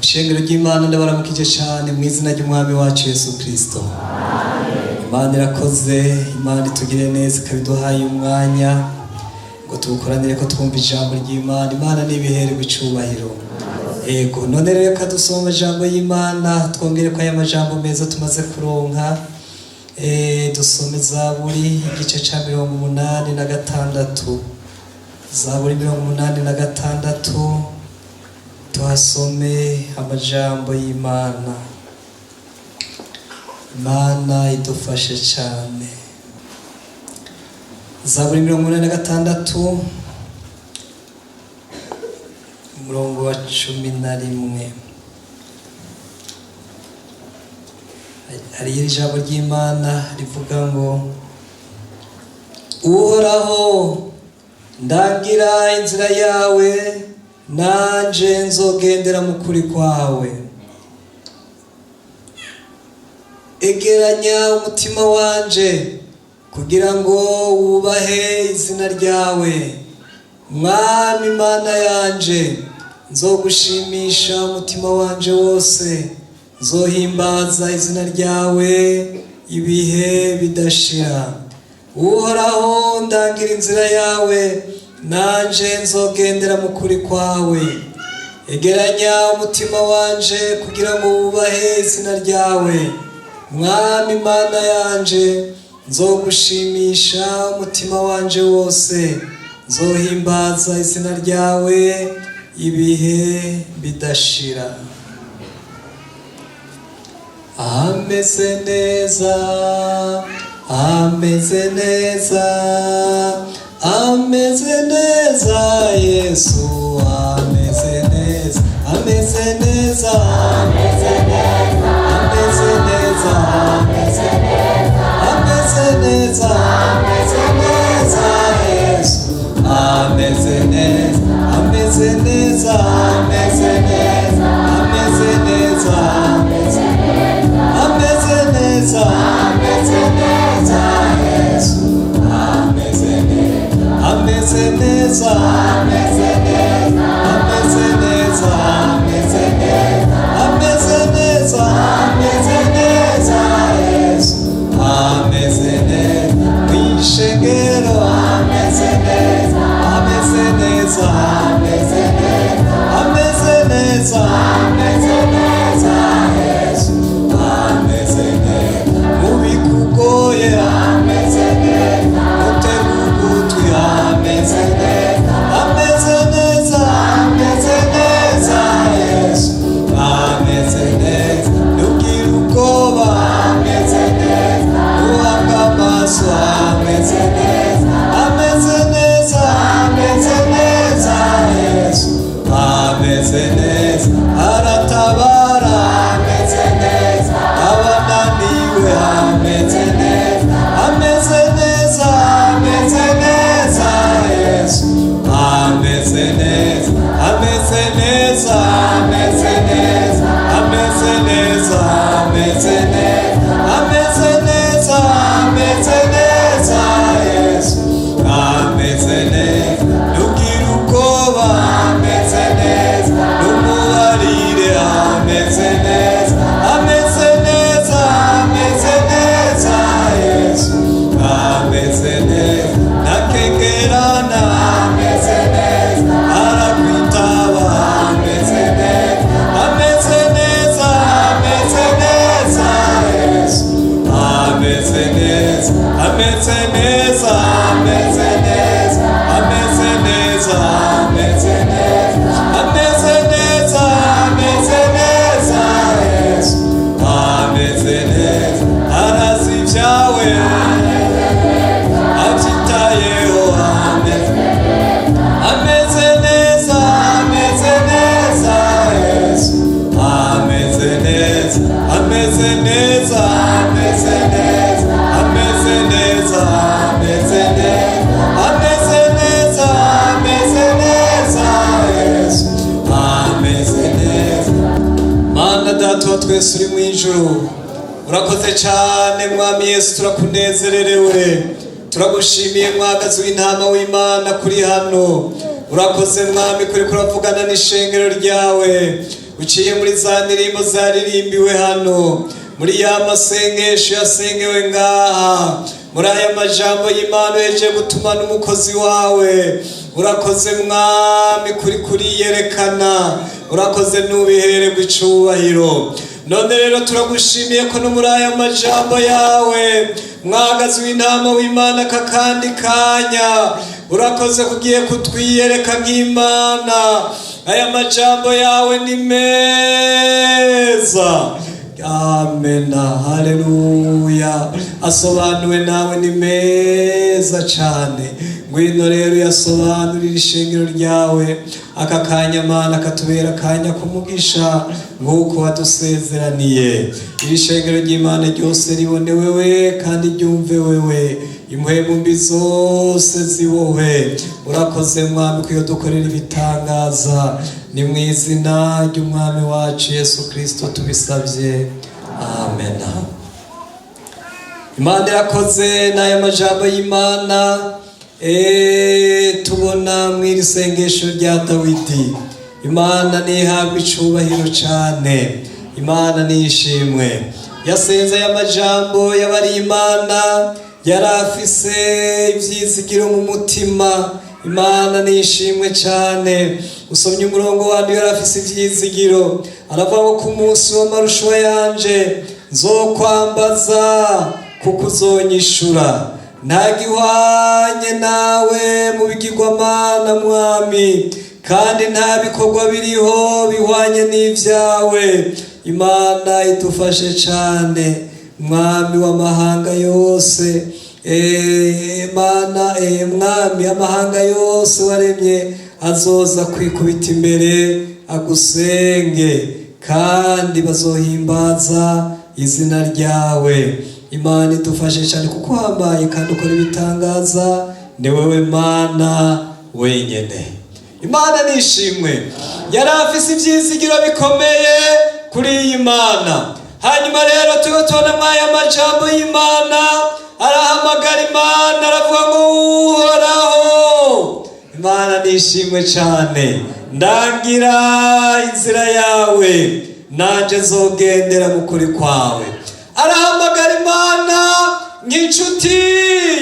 Ishengero ry'Imana, ndabaramukije cyane mu izina ry'Umwami wacu Yesu Kristo. Imana irakoze, Imana itugire neza, ikabiduhaye umwanya ngo tuwukoranire ko twumva ijambo ry'Imana. Imana ntibihererwe icubahiro. Ego, none rero reka dusome amajambo y'Imana, twongere ko aya majambo meza tumaze kuronka. Dusome Zaburi igice ca 86, Zaburi 86, tuhasome amajambo y'Imana. Imana idufashe cyane. Zaburi 86, umurongo wa 11, hariyo ijambo ry'Imana rivuga ngo: "Uhoraho, ndangira inzira yawe, nanje nzogendera mu kuri kwawe. Egeranya umutima wanje kugira ngo wubahe izina ryawe. Mwami Imana yanje, nzogushimisha umutima wanje wose, nzohimbaza izina ryawe ibihe bidashira. Uhoraho, ndangira inzira yawe, nanje nzogendera mu kuri kwawe. Egeranya umutima wanje kugira ngo wubahe izina ryawe. Mwami Imana yanje, nzogushimisha umutima wanje wose, nzohimbaza izina ryawe ibihe bidashira." Ameze neza, ameze neza, ameze neza, Yesu ameze neza, ameze neza, ameze neza, ameze neza, ameze neza, ameze neza, Yesu ameze neza, ameze neza, ameze neza, ameze neza, ameze neza, ameze neza, Yesu ameze neza, ameze neza, ameze neza, ameze neza, ameze neza, ameze neza, ameze neza, Yesu ameze neza. Mw'ishengero ameze neza, ameze neza, ameze neza, ameze neza, ameze neza, Yesu ameze neza. Mu bikugoye ameze neza, utega ugutwi ameze neza, ameze neza, ameze neza, Yesu ameze neza. Ntugire ubwoba, ameze neza, uhabwa amaso ameze neza, ameze neza, ameze neza, Yesu ameze neza. Aratabara, ameze neza, abananiwe ameze neza, ameze neza, ameze neza, Yesu ameze neza, ameze neza, ameze neza, ameze neza, ameze neza, ameze neza, ameze neza, Yesu ameze neza. Ntugire ubwoba, ameze neza, numubarire ameze neza, ameze neza, ameze neza, Yesu ameze neza. Ntakekerana, ameze neza, arakwitaba, ameze neza, ameze neza, ameze neza, Yesu ameze neza, ameze neza, ameze neza, ameze neza, ameze neza, ameze neza, ameze neza, Yesu ameze neza. Arazi ibyawe, abyitayeho, ameze, ameze neza, ameze neza, Yesu ameze neza, ameze neza, ameze neza, ameze neza, ameze neza, ameze neza, ameze neza, Yesu ameze neza. Mana Data wa twese uri mu ijuru, urakoze cyane Mwami Yesu, turakunezererewe, turagushimiye mwagazi w'intama w'Imana kuri hano. Urakoze Mwami kuri kuravugana n'ishengero ryawe. Uciye muri za ndirimbo zaririmbiwe hano, muri ya masengesho yasengewe ngaha, muri aya majambo y'Imana uhejeje gutuma n'umukozi wawe. Urakoze Mwami kuri kuriyerekana, urakoze, nubihererwa icubahiro. None rero turagushimiye ko no muri aya majambo yawe, mwagazi w'intama w'Imana, aka kandi kanya urakoze kugiye kutwiyereka nk'Imana. Aya majambo yawe ni meza, amena, haleluya. Asobanuwe nawe ni meza cyane. Ngwino rero uyasobanurire ishengero ryawe. Aka kanya, Mana, katubera akanya kumugisha nk'uko wadusezeraniye. Iri shengero ry'Imana ryose ribone wewe kandi ryumve wewe, impwemu mbi zose zibohwe. Urakoze Mwami ko iyo dukorera ibitangaza. Ni mu izina ry'Umwami wacu Yesu Kirisito tubisabye, amena. Imana irakoze. N'aya majambo y'Imana tubona mu iri sengesho rya Dawidi. Imana ntihabwe icubahiro cyane, Imana nishimwe. Yasenze aya majambo yabariye Imana, yari afise ibyizigiro mu mutima. Imana nishimwe cyane. Usomye umurongo wandi, yari afise ibyizigiro, aravuga ngo: "Ku munsi w'amarushwa yanje nzokwambaza, kuko uzonyishura. Nta gihwanye nawe mu bigirwamana, Mwami, kandi nta bikorwa biriho bihwanye n'ibyawe." Imana idufashe cyane. Mwami w'amahanga yose, Mana, Mwami, amahanga yose waremye azoza kwikubita imbere agusenge, kandi bazohimbaza izina ryawe. Imana idufashe cyane, kuko uhambaye kandi ukora ibitangaza. Ni wowe Mana wenyine. Imana nishimwe. Yari afise ibyizigiro bikomeye kuri iyi Mana. Hanyuma rero turiho tubona mw'aya majambo y'Imana, arahamagara Imana, aravuga ngo: "Uhoraho, Imana nishimwe cyane, ndangira inzira yawe, nanjye nzogendera mu kuri kwawe." Arahamagara Imana nk'inshuti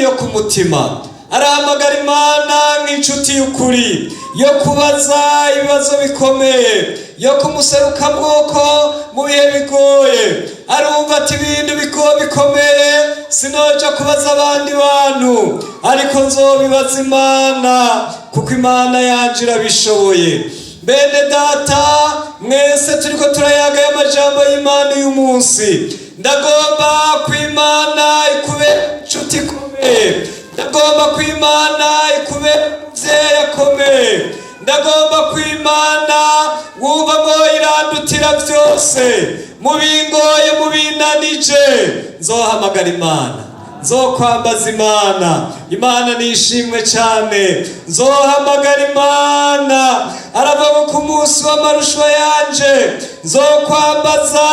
yo ku mutima, arahamagara Imana nk'inshuti y'ukuri yo kubaza ibibazo bikomeye, yo kumuserukamwoko mu bihe bigoye. Arumva ati: "Ibintu bikomeye sinoja kubaza abandi bantu, ariko nzobibaza Imana, kuko Imana yanje irabishoboye." Bene data mwese turiko turayaga y'amajambo y'Imana uyu munsi, ndagomba ko Imana ikube inshuti ikomeye, ndagomba ko Imana ikube umuvyeyi akomeye, ndagomba ko Imana wumva ngo irandutira byose. Mu bingoye, mu binanije, nzohamagara Imana, nzokwambaza Imana. Imana nishimwe cyane. Nzohamagara Imana. Aravuga ngo: "Ku munsi w'amarushwa yanje nzokwambaza,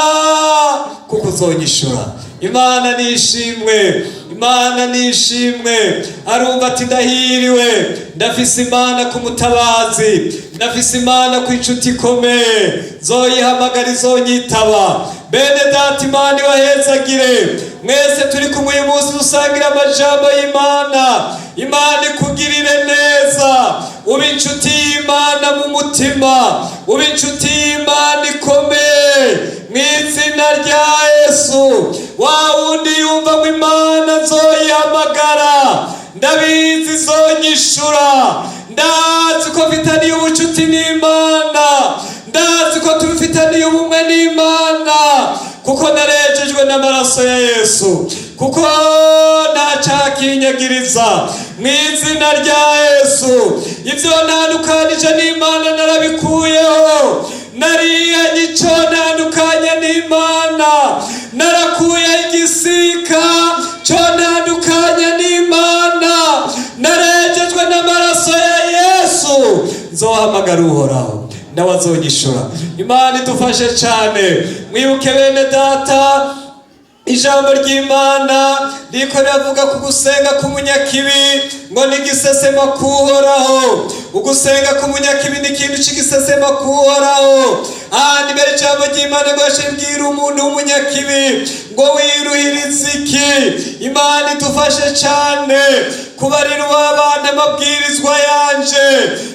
kuko uzonyishura." Imana nishimwe, Imana nishimwe. Arumva ati: "Ndahiriwe, ndafise Imana ku mutabazi, ndafise Imana ku inshuti ikomeye, nzoyihamagara izonyitaba." Bene data, Imana ibahezagire mwese turi kumwe uyu munsi dusangira amajambo y'Imana. Imana ikugirire neza, ube inshuti y'Imana mu mutima, ube inshuti y'Imana ikomeye mu izina rya Yesu. Wa wundi yumva ngo: "Imana nzoyihamagara, ndabizi izonyishura, ndazi ko mfitaniye ubucuti n'Imana, ndazi ko tubifitaniye ubumwe n'Imana, kuko narejejwe n'amaraso ya Yesu, kuko nta cyakinyagiriza mu izina rya Yesu. Ibyo ntandukanije n'Imana narabikuyeho, narihanye icyo ntandukanye n'Imana, narakuye igisika cyo ntandukanye n'Imana, narejejwe n'amaraso ya Yesu, nzohamagara Uhoraho nawe azonyishura." Imana idufashe cyane. Mwibuke bene data, ijambo ry'Imana riko riravuga ku gusenga k'umunyakibi ngo ni igisesema k'Uhoraho. Ugusenga k'umunyakibi ni ikintu cy'igisesema k'Uhoraho. Ahandi imbere ijambo ry'Imana ngo yashibwira umuntu w'umunyakibi ngo wiruhirize iki. Imana idufashe cyane kubarira uw'abana amabwirizwa yanje.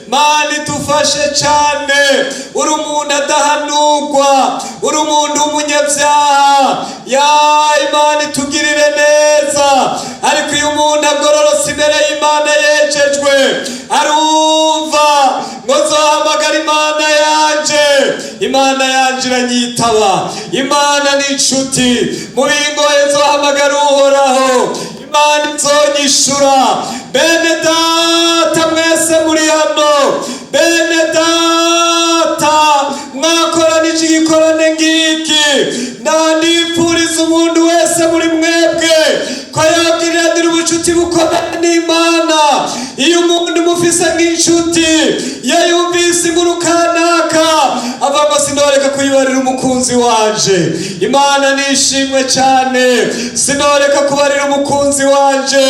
Mana idufashe cyane. Uri umuntu adahanurwa, uri umuntu w'umunyabyaha, ya Imana itugirire neza. Ariko iyo umuntu agororotse imbere y'Imana, yejejwe, arumva ngo nzohamagara Imana yanje, Imana yanje iranyitaba. Imana ni inshuti. Mu bingoye nzohamagara Uhoraho, Imana izonyishura. Bene data mwese muri hano, bene data mwakoranije igikorane ngiki, nandipfuriza umuntu wese muri mwebwe ko yogiriranira ubucuti bukomeye n'Imana. Iyo umuntu mufise nk'inshuti, iyo yumvise inkuru kanaka, ava ngo sinoreka kuyibarira umukunzi wanje. Imana nishimwe cyane. Sinoreka kubarira umukunzi wanje.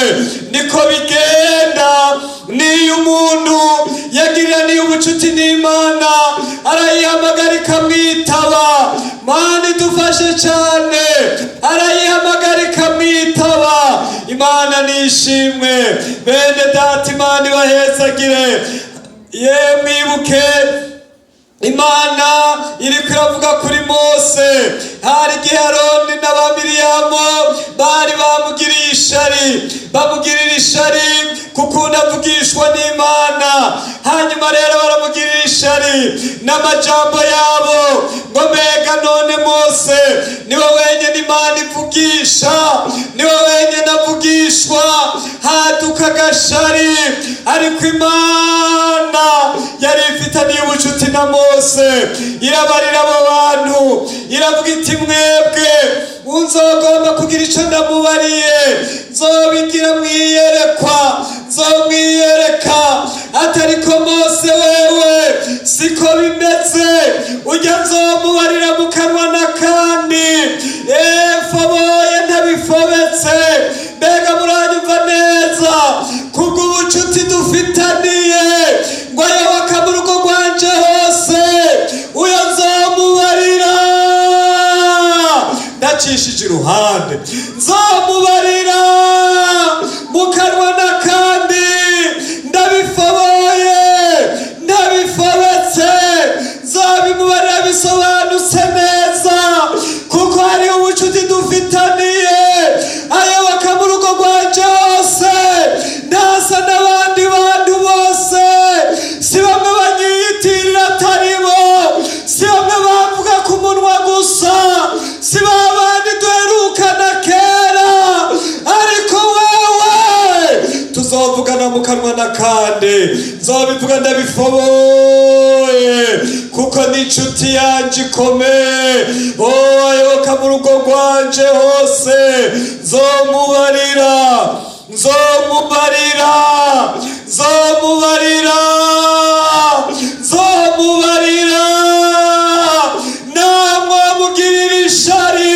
Niko bigenda niyo umuntu yagiraniye ubucuti n'Imana, arayihamagara ikamwitaba. Mana idufashe cyane. Arayihamagara ikamwitaba. Imana nishimwe. Bene data, Imana ibahezagire. Ye mwibuke Imana iriko iravuga kuri Mose. Hari igihe Aroni n'Abamiriyamu bari bamugiriye ishari, bamugirira ishari kuko avugishwa n'Imana. Hanyuma rero baramugirira ishari n'amajambo yabo ngo mbega none Mose niwe wenyine Imana ivugisha, niwe wenyine avugishwa? Haduka agashari. Ariko Imana yari ifitaniye ubucuti na Mose, irabarira abo bantu, iravuga iti mwebwe unzogomba kugira icyo ndamubariye, nzobigira mwiyerekwa, nzomwiyereka. Atariko Mose wewe siko bimeze, ujya nzomubarira mu kanwa n'akandi, efoboye ntabifobetse. Mbega muranyumva neza? Kubw'ubucuti dufitaniye, ngo ayoboka mu rugo rwanje hose, uyo nzomubarira ndacishije iruhande, nzomubarira mu kanwa n'akandi, ndabifoboye ndabifobetse, nzobimubarira bisobanutse neza, kuko hari ubucuti dufitaniye. Ayoboka mu rugo rwanje hose, ntasa n'abandi bantu bose. Si bamwe banyiyitirira atari bo, si bamwe bavuga ku munwa gusa, si ba bandi duherukana kera, ariko wewe tuzovugana mu kanwa n'akandi, nzobivuga ndabifoboye, kuko ni inshuti yanje ikomeye. Oh, ayoboka mu rugo rwanje hose, nzomubarira, nzomubarira, nzomubarira, nzomubarira. Namwe mugirira ishari,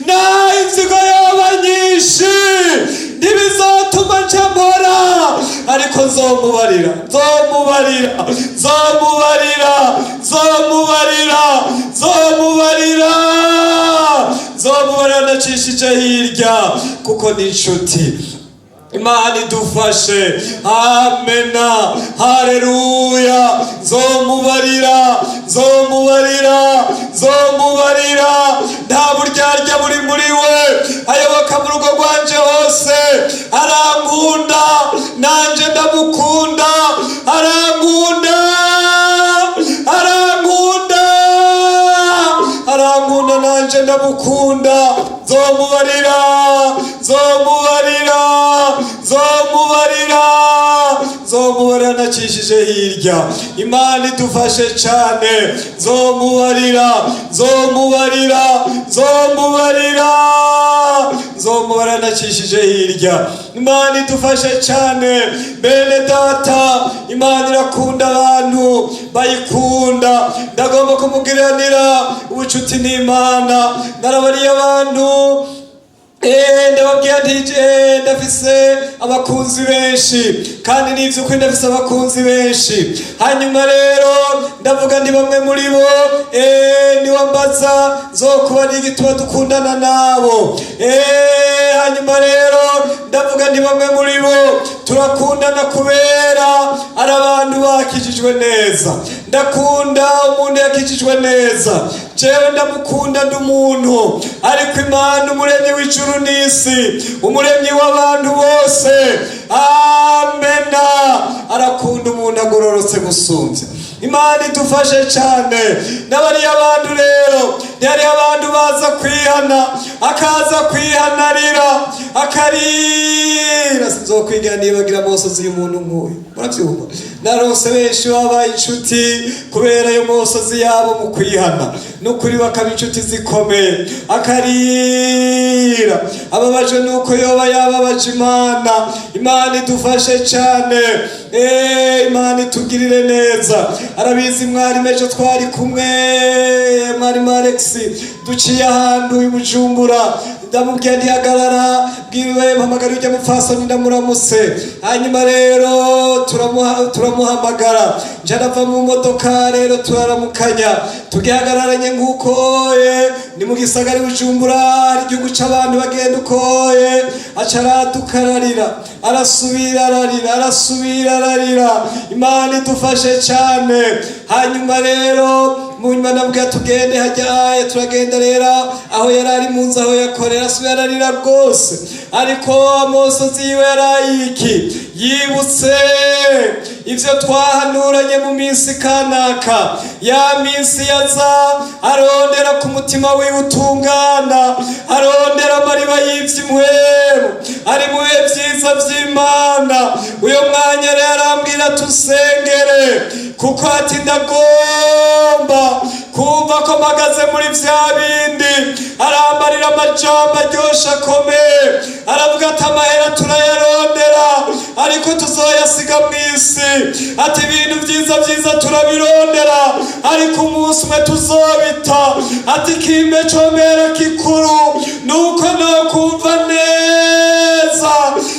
na inzigo yoba nyinshi, ntibizotuma nca mpora, ariko nzomubarira, nzomubarira, nzomubarira, nzomubarira, nzomubarira, nzomubarira ndacishije hirya, kuko ni inshuti. Imana idufashe. Amena, haleluya. Nzomubarira, nzomubarira, nzomubarira. Nta buryarya buri muri we. Ayoboka mu rugo rwanje hose, arankunda, nanje ndamukunda. Arankunda, arankunda, arankunda, nanje ndamukunda. Nzomubarira, nzomubarira, nzomubarira, nzomubarira nacishije hirya. Imana idufashe cyane. Nzomubarira, nzomubarira, nzomubarira, nzomubarira nacishije hirya. Imana idufashe cyane. Bene data, Imana irakunda abantu bayikunda. Ndagomba kumugiranira ubucuti n'Imana. Narabariye abantu Ndababwira nti ndafise abakunzi benshi, kandi n'ivy'ukuri ndafise abakunzi benshi. Hanyuma rero ndavuga ndi bamwe muri bo, niwambaza nzokuba n'igituma dukundana nabo. Hanyuma rero ndavuga ndi bamwe muri bo turakundana kubera ari abantu bakijijwe neza. Ndakunda umuntu yakijijwe neza, jewe ndamukunda, ndi umuntu, ariko Imana, umuremyi w'ijuru n'isi, umuremyi w'abantu bose, amena, arakunda umuntu agororotse gusumvya. Imana idufashe cyane. N'abariya bantu rero, ntihariho abantu baza kwihana, akaza kwihanarira, akarira. Sinzokwigira nibagira amosozi y'umuntu nk'uyu. Murabyumva, narose benshi babaye inshuti kubera ayo mosozi yabo mu kwihana, n'ukuri bakaba inshuti zikomeye. Akarira ababajwe nuko yoba yababaje Imana. Imana idufashe cyane. Imana itugirire neza. Arabizi mwarimu, ejo twari kumwe, mwarimu Alex, duciye ahantu i Bujumbura, ndamubwiye ntihagarara, bwiwe mpamagara ujya mupfasoni ndamuramutse. Hanyuma rero turamuhamagara, nje arava mu modoka, rero turaramukanya, tugihagararanye nk'uko ni mu gisagara i Bujumbura, hari igihugu c'abantu bagenda ukoye, aca aradukararira, arasubira ararira, arasubira ararira. Imana idufashe cyane. Hanyuma rero mu nyuma nabwo tugende hajyaye, turagenda rero aho yari ari mu nzu aho yakorera, asubira ararira rwose, ariko amosozi yiwe yarayiki yibutse ivyo twahanuranye mu minsi kanaka, ya minsi yaza arondera ku mutima wiwe utungana, arondera amariba y'ivy'impwemu, ari mu bihe vyiza vy'Imana. Uyo mwanya rero arambwira tusengere, kuko ati ndagomba kumva ko mpagaze muri vya bindi. Arambarira amajambo aryoshe akomeye, aravuga ati amahera turayarondera, ariko tuzoyasiga mu isi. Ati ibintu vyiza vyiza turabirondera, ariko umunsi umwe tuzobita. Ati kimbe comera kikuru nuko nokumva neza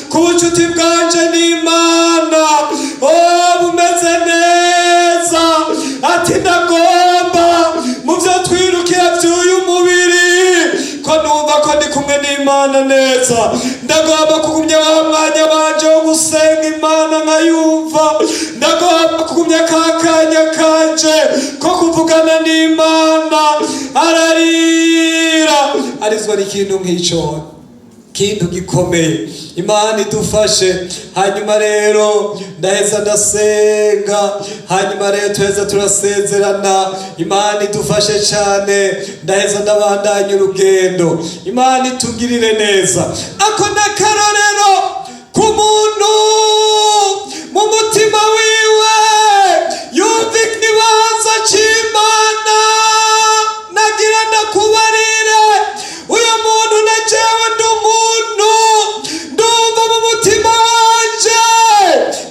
ku bucuti bwanje n'Imana, oh, bumeze neza. Ati ndagomba mu byo twirukira by'uyu mubiri ko numva ko ndi kumwe n'Imana neza. Ndagomba kugumya wa mwanya wanje wo gusenga Imana nkayumva. Ndagomba kugumya ka kanya kanje ko kuvugana n'Imana. Ararira, arizwa n'ikintu nk'ico, kintu gikomeye. Imana idufashe. Hanyuma rero ndaheza ndasenga, hanyuma rero tuheza turasezerana. Imana idufashe cyane. Ndaheza ndabandanya urugendo. Imana itugirire neza. Ako n'akarorero ku muntu mu mutima wiwe yumva ikibanza c'Imana. Nagira ndakubarire, uyu muntu na jewe ndi umuntu, ndumva mu mutima wanje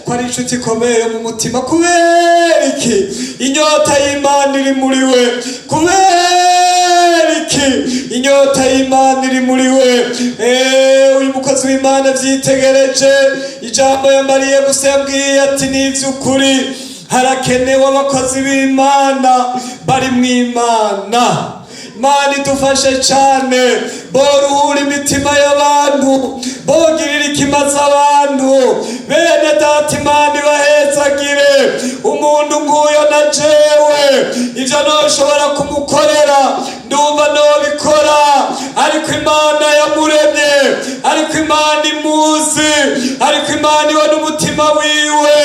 ko ari inshuti ikomeye yo mu mutima. Kubera iki? Inyota y'Imana iri muri we. Kubera iki? Inyota y'Imana iri muri we. Uyu mukozi w'Imana avyitegereje, ijambo yambariye gusa, yambwiye ati ni ivy'ukuri, harakenewe abakozi b'Imana bari mu Imana. Imana idufashe cyane. Boruhura imitima y'abantu, bogirira ikimaze abantu. Bene data, Imana ibahezagire. Umuntu nk'uyo na jewe ibyo ntoshobora kumukorera, ndumva nobikora, ariko Imana yamuremye, ariko Imana imuzi, ariko Imana ibona umutima wiwe,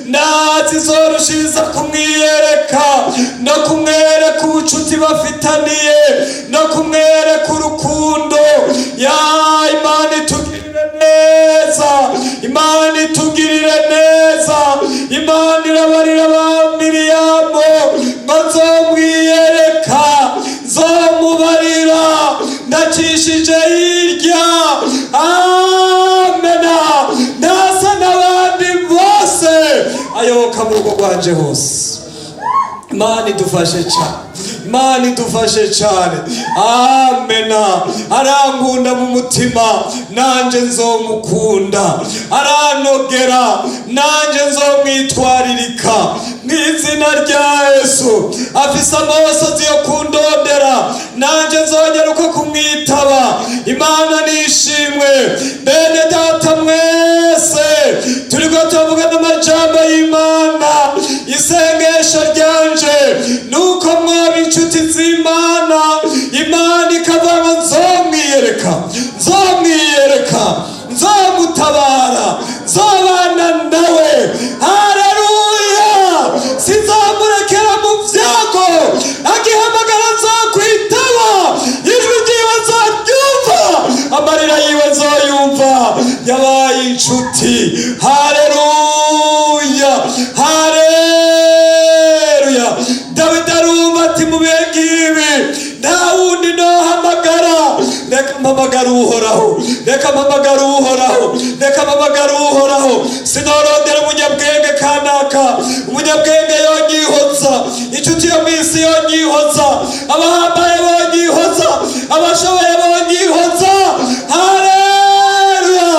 ndazi izorushiriza kumwiyereka no kumwereka ubucuti bafitaniye no kumwereka urukundo. Ya Imana itugirire neza, Imana itugirire neza. Imana irabarira ba Miriyamu ngo nzomwiyereka, nzomubarira ndacishije hirya. Amena. Ntasa n'abandi bose, ayoboka mu rugo rwanje hose. Imana idufashe cyane. Imana idufashe cyane. Amena. Arankunda mu mutima, nanje nzomukunda. Aranogera, nanje nzomwitwaririka mu izina rya Yesu. Afise amosozi yo kundondera, nanje nzongera uko kumwitaba. Imana nishimwe. Bene data mwese turiko tuvuga n'amajambo y'Imana, isengesho ryanje nuko mwaba inshuti z'Imana. Imana ikavuga ngo nzomwiyereka, nzomwiyereka, nzomutabara, nzobana nawe. Haleluya! Sinzamurekera mu byago. Agihamagara nzokwitaba, ijwi ryiwe nzoryumva, amarira yiwe nzoyumva. Yabaye inshuti. Haleluya, haleluya! Dawidi arumva ati: "Mu bihe ngibi nta wundi nohamagara, reka mpamagara Uhoraho, reka mpamagara Uhoraho, reka mpamagara Uhoraho. Sinorondera umunyabwenge kanaka, umunyabwenge yonyihoza, inshuti yo mw'isi yonyihoza, abahambaye bonyihoza, abashoboye bonyihoza. Haleluya!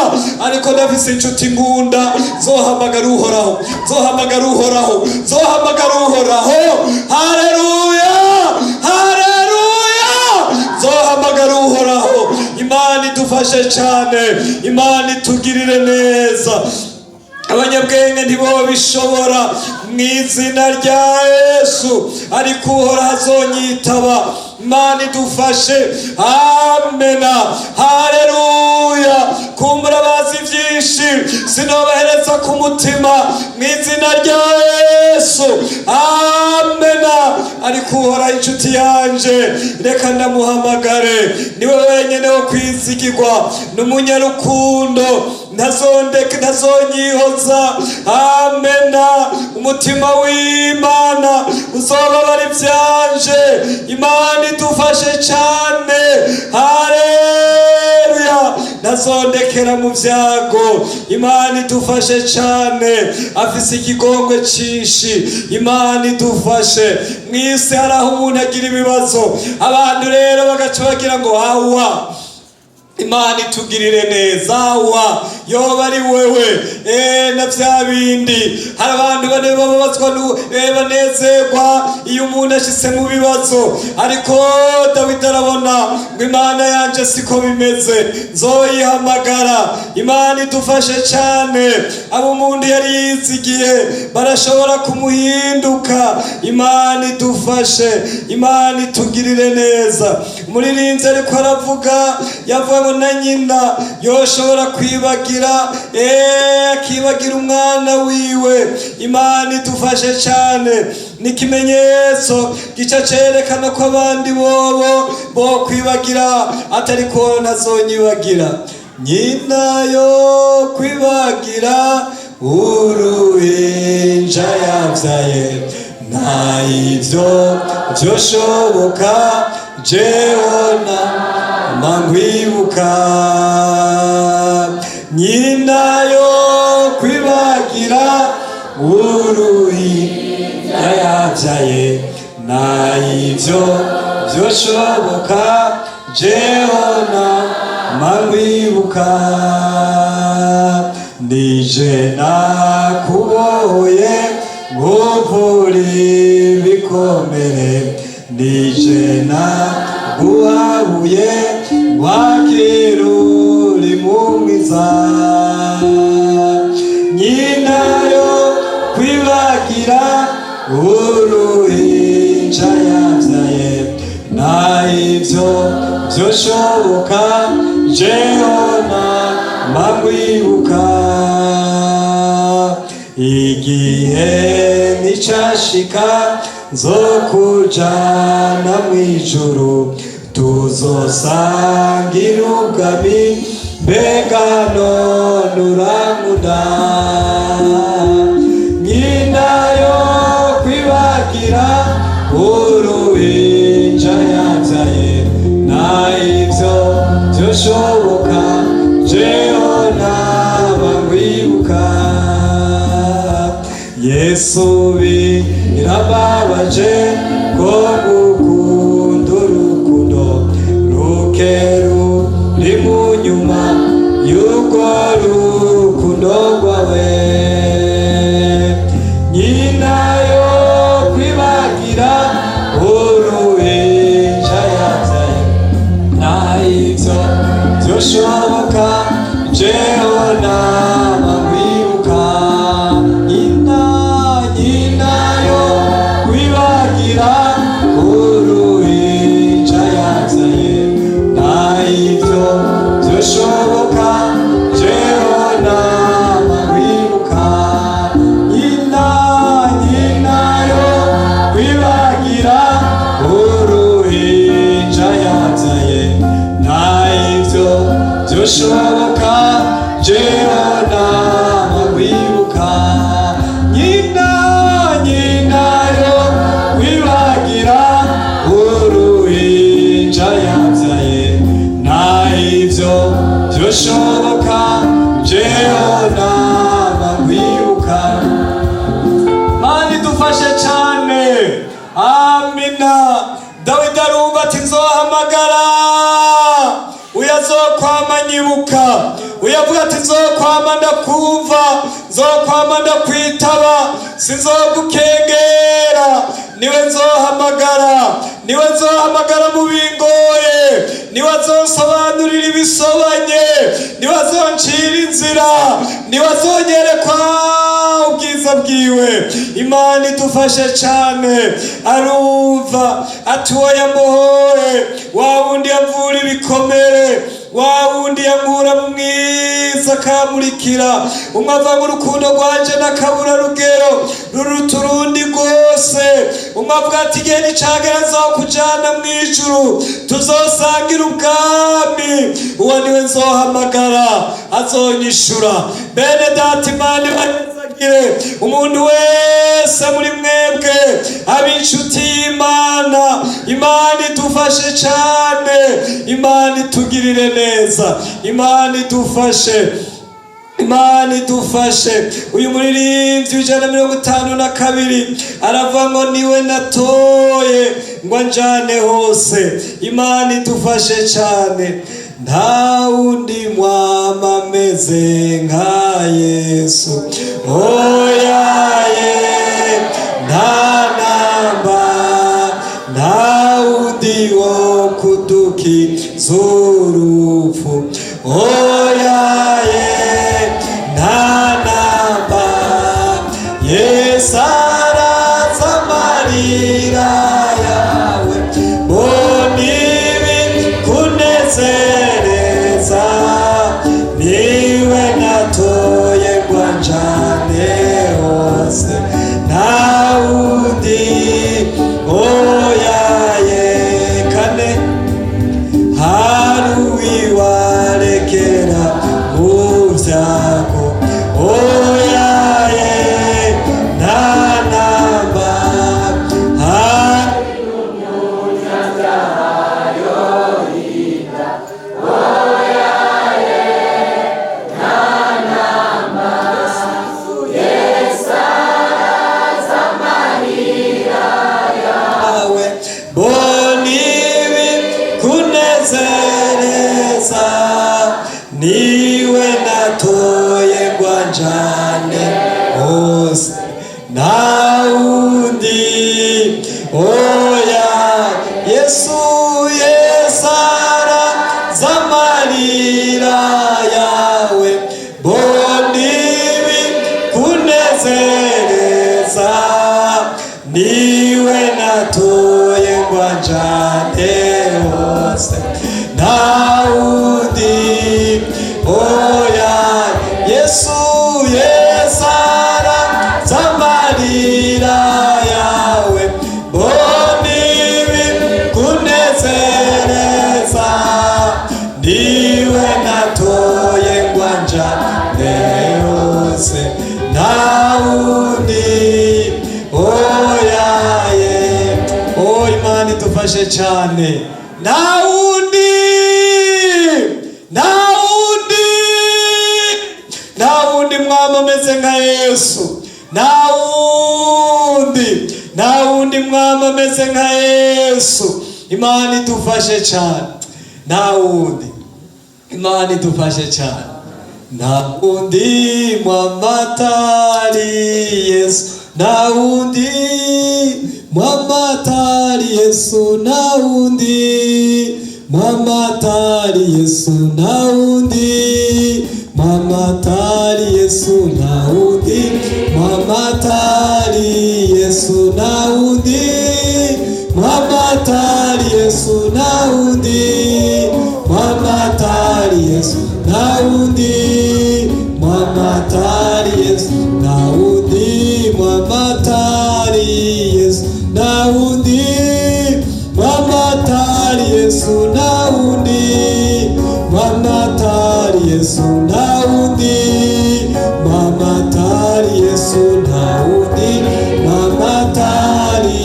Ariko ndafise inshuti nkunda, nzohamagara Uhoraho, nzohamagara Uhoraho, nzohamagara Uhoraho. Haleluya, haleluya! Nzohamagara Uhoraho." Imana idufashe cyane, Imana itugirire neza. Abanyabwenge ntibobishobora mu izina rya Yesu, ariko Uhoraho azonyitaba. Imana idufashe. Amena, haleluya! Kumbura bazi byinshi, sinobahereza ku mutima mu izina rya Yesu. Amena. Ariko Uhoraho inshuti yanje, reka ndamuhamagare, niwe wenyine wo kwizigirwa, ni umunyarukundo, ntazondeka, ntazonyihoza. Amena. Umutima w'Imana uzobabara ibyanje. Imana idufashe cyane. Haleluya! Ntazondekera mu byago. Imana idufashe cyane. Afise ikigongwe cyinshi. Imana idufashe. Mu isi hari aho umuntu agira ibibazo, abantu rero bagaca bagira ngo hawa. Imana itugirire neza. Wa yoba ari wewe na vya bindi. Hari abantu bane bababazwa banezerwa iyo umuntu ashitse mu bibazo, ariko Dawidi arabona ngo Imana yanje siko bimeze, nzoyihamagara. Imana idufashe cyane. Abo umuntu yari yizigiye barashobora kumuhinduka. Imana idufashe, Imana itugirire neza. Umuririmbyi ariko aravuga, yavuga ngo na nyina yoshobora kwibagira, akibagira umwana wiwe. Imana idufashe cyane. Ni ikimenyetso gica cerekana ko abandi bobo bo kwibagira, atari ko ntazonyibagira. Nyina yo kwibagira uruhinja yabyaye, nta ivyo vyoshoboka, jewona mangwibuka. Nyina yo kwibagira uruhinja yabyaye, nta ivyo vyoshoboka, jewona mangwibuka. Nije nakubohoye nkuvura ibikomere, nije naguhabuye wakira uri mu mwiza. Nyina yo kwibagira uruhinja yabyaye, nta ivyo vyoshoboka, jehona mangwibuka. Igihe nicashika nzokujana mw'ijuru, tuzosangira ubwami. Mbega none urankunda? Nyina yo kwibagira uruhinja yabyaye, nta ivyo vyoshoboka, jehona bangwibuka. Yesu, birababaje ko. Byoshoboka jewe nama wibuka nyina nyina yo wibagira uruhinja yabyaye na ivyo byoshoboka jewe nama wibuka. Mana idufashe cyane. Amina. Dawidi arumva ati nzohamagara uyazokwama nyibuka, uyavuga ati nzokwama ndakumva, nzokwama ndakwitaba, sinzogukengera, niwe nzohamagara, niwe nzohamagara mu bingoye, niwe azonsobanurira ibisobanye, niwe azoncira inzira, niwe azonyerekwa ubwiza bwiwe. Imana idufashe cyane. Arumva ati uwo yamuhoye, wa wundi yamvura ibikomere, wa wundi yankura mu mwiza akamurikira, umwe avanga urukundo rwanje n'akabura rugero ruruta urundi rwose, umwe avuga ati igihe nicagera nzokujana mu ijuru tuzosangira ubwami, uwo niwe nzohamagara azonyishura. Bene data, Imana ibahezagire. Umuntu wese muri mwebwe aba inshuti y'Imana. Imana idufashe cyane, Imana itugirire neza, Imana idufashe, Imana idufashe. Uyu muririmbyi w'152 aravuga ngo niwe natoye ngo anjane hose. Imana idufashe cyane. Nta wundi mwama ameze nka Yesu, oyaye, nta namba, nta wundi wo kudukiza urupfu, oyaye, nta namba. Yesu araza amarira yawe, mbona ibi kunezereza, niwe natoye ngo anjane hose, nta wundi, oyaye. Kane hari uwiwarekera mu byago, oyaye, nta namba, hari yawe, mbona ibi kunezereza, niwe natoye ngo anjane hose, nta wundi, oya. Yesu, Yesu araza amarira yawe, mbona ibi kunezereza, niwe natoye ngo anjane hose, nta wundi, oya. Yesu, Yesu araza amarira yawe, mbona ibi kunezereza, niwe natoye ngo anjane hose, nta wundi, oyaye. O Imana idufashe cyane. Nta wundi, nta wundi, nta wundi mwami ameze nka Yesu, nta wundi, nta wundi mwami ameze nka Yesu. Imana idufashe cyane. Nta wundi. Imana idufashe cyane. Nta wundi mwamatari Yesu, nta wundi mwamatari Yesu, nta wundi mwamatari Yesu, nta wundi mwamatari Yesu, nta wundi mwamatari Yesu, nta wundi mwamatari Yesu, nta wundi mwamatari Yesu, nta wundi mwamatari Yesu, nta wundi mwamatari Yesu, nta wundi mwamatari Yesu, nta wundi mwamatari. Yesu nta wundi, mama atari Yesu nta wundi, mama atari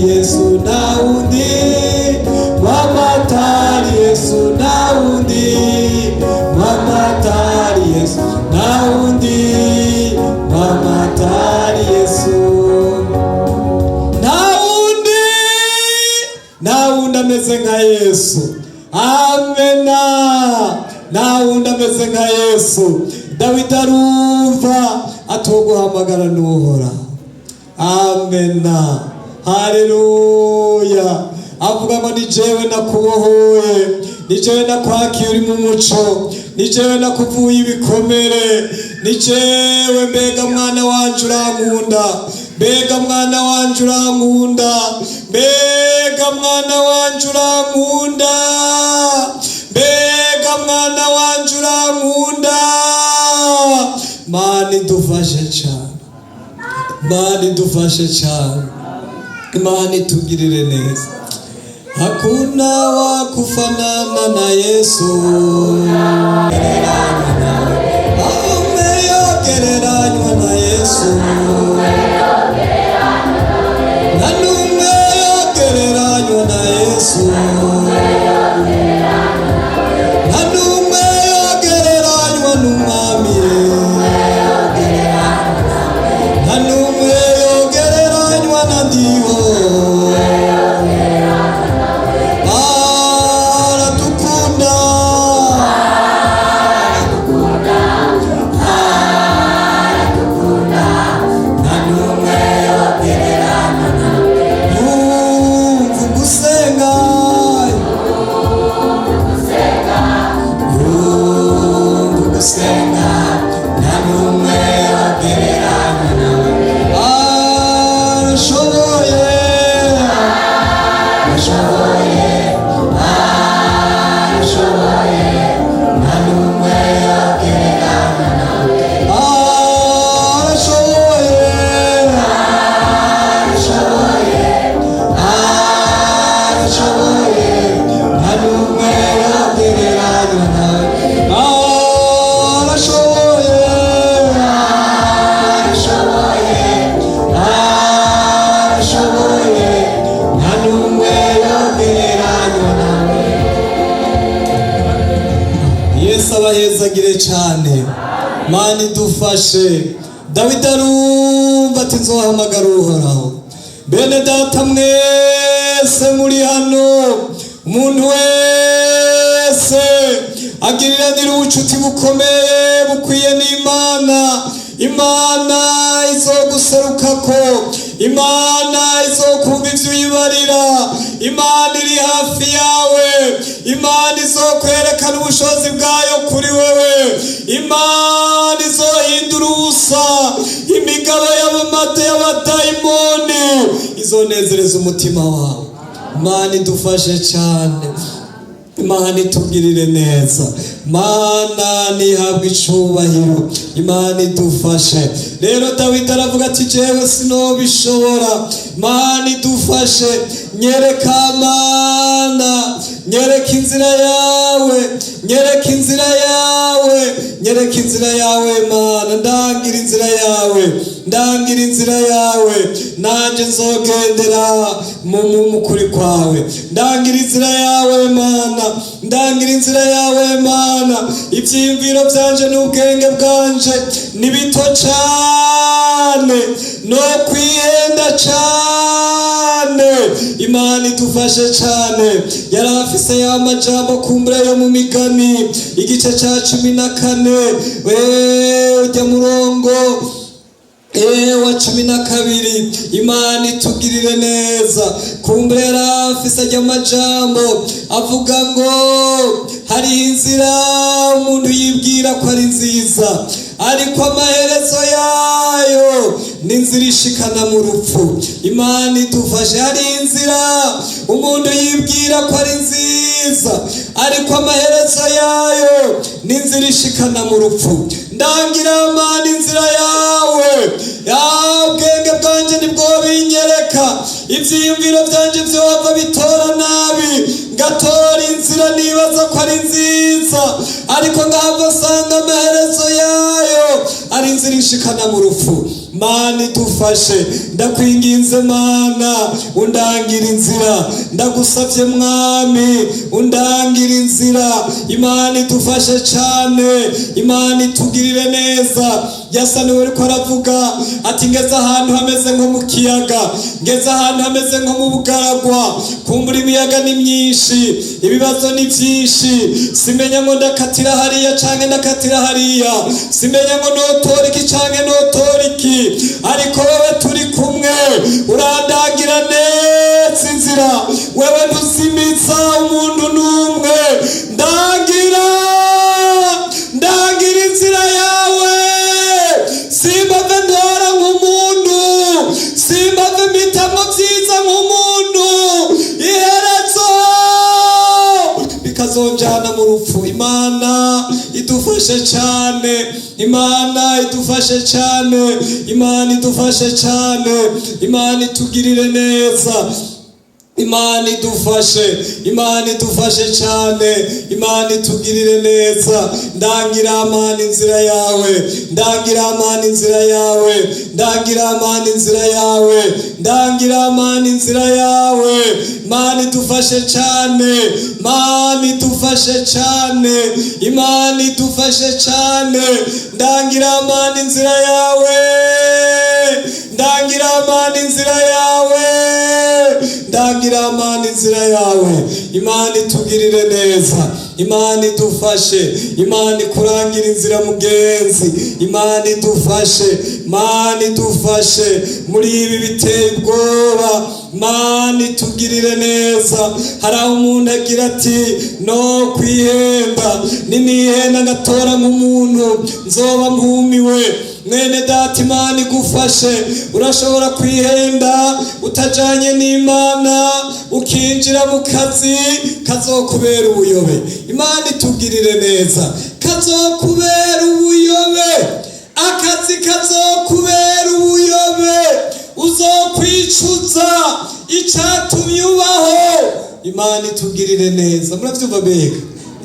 Yesu nta wundi, mama atari Yesu nta wundi, mama atari Yesu nta wundi, mama atari Yesu nta wundi, nta wundi ameze nka Yesu. Amena. Nta wundi ameze nka Yesu. Dawidi arumva atoguhamagara n'uhora. Amena, haleluya. Avuga ngo ni jewe nakubohoye, ni jewe nakwakiye uri mu muco, ni jewe nakuvuye ibikomere, ni jewe. Mbega mwana wanje urankunda, mbega mwana wanje urankunda, mbega mwana wanje urankunda, mbega mwana wanje urankunda. Mana idufashe cyane, Mana idufashe cyane, Imana itugirire neza. Hakuna wa kufanana na Yesu, umeyogereranywa na Yesu, nta n'umwe yogereranywa na Yesu, nta n'umwe yogereranywa n'Umwami, nta n'umwe yogereranywa na Ndiho. Aradukunda, nta n'umwe yogereranywa nawe. Yumva ugusenga, yumva ugusenga, nta n'umwe yogereranywa nawe. Arashoboye, arashoboye, arashoboye, nta n'umwe yogereranywa nawe. Arashoboye, arashoboye, arashoboye, nta n'umwe yogereranywa nawe. Arashoboye, arashoboye, arashoboye, nta n'umwe yogereranywa nawe. Yesu abahezagire cyane. Mana idufashe. Dawidi arumva ati nzohamagara Uhoraho. Bene data mwese muri hano, umuntu wese agiriranira ubucuti bukomeye bukwiye n'Imana, Imana izoguserukako, Imana izokumva ivyo uyibarira, Imana iri hafi yawe, Imana izokwerekana ubushobozi bwayo kuri wewe, Imana izohindura ubusa imigabo y'abamate y'abadayimoni, izonezereza umutima wawe. Imana idufashe cyane, Imana itugirire neza, Mana nihabwe icubahiro, Imana idufashe. Rero Dawidi aravuga ati jewe sinobishobora, Mana idufashe, nyereka Mana, nyereka inzira yawe, nyereka inzira yawe, nyereka inzira yawe Mana, ndangira inzira yawe, ndangira inzira yawe, nanjye nzogendera mu kuri kwawe. Ndangira inzira yawe Mana, ndangira inzira yawe Mana. Ibyiyumviro byanje n'ubwenge bwanje ni bito cyane, no kwihenda cyane. Imana idufashe cyane. Yari afise ya majambo kumbura yo mu Migani igice cya 14, we ujya murongo wa 12. Imana itugirire neza. Kumbura yari afise ajya amajambo avuga ngo hariho inzira umuntu yibwira ko ari nziza, ariko amaherezo yayo ni inzira ishikana mu rupfu. Imana idufashe. Hari inzira umuntu yibwira ko ari nziza, ariko amaherezo yayo ni inzira ishikana mu rupfu. Ndangira Mana inzira yawe, ya ubwenge bwanjye nibwo binyereka, ibyiyumviro byanjye byohava bitora nabi, ngatora inzira nibaza. Nibaza ko ari nziza, ariko ngahava nsanga amaherezo yayo ari inzira ishikana mu rupfu. Mana idufashe, ndakwinginze Mana, undangira inzira. Ndagusavye Mwami, undangira inzira. Imana idufashe cane, Imana itugirire neza. Yasa niwe uriko aravuga ati: "Ngeze ahantu hameze nko mu kiyaga, ngeze ahantu hameze nko mu bugaragwa. Kumbura imiyaga ni myinshi, ibibazo ni byinshi, simenya ngo ndakatira hariya canke ndakatira hariya, simenya ngo notora iki canke notora iki, ariko wewe turi kumwe, urandangira neza inzira. Wewe ntuzimiza umuntu n'umwe. Ndangira, ndangira inzira yawe. Simbave ntora nk'umuntu, simbave mpitamo byiza nk'umuntu, iherezo bikazonjana mu rupfu." Imana idufashe cyane, Imana idufashe cyane, Imana idufashe cyane, Imana itugirire neza. Imana idufashe, Imana idufashe cyane, Imana itugirire neza. Ndangira Mana inzira yawe, ndangira Mana inzira yawe, ndangira Mana inzira yawe, ndangira Mana inzira yawe. Mana idufashe cyane, Mana idufashe cyane, Imana idufashe cyane. Ndangira Mana inzira yawe, ndangira Mana inzira yawe, ndangira Mana inzira yawe. Imana itugirire neza, Imana idufashe, Imana ikurangira inzira mugenzi. Imana idufashe, Imana idufashe muri ibi biteye ubwoba. Imana itugirire neza. Hari aho umuntu agira ati: "No kwihenda, ninihenda ngatora nk'umuntu, nzoba mpumiwe." Mwene data, Imana igufashe. Urashobora kwihenda utajanye n'Imana, ukinjira mu kazi kazokubera ubuyobe. Imana itugirire neza. Kazokubera ubuyobe, akazi kazokubera ubuyobe, uzokwicuza icatumye ubaho. Imana itugirire neza. Muravyumva mbega?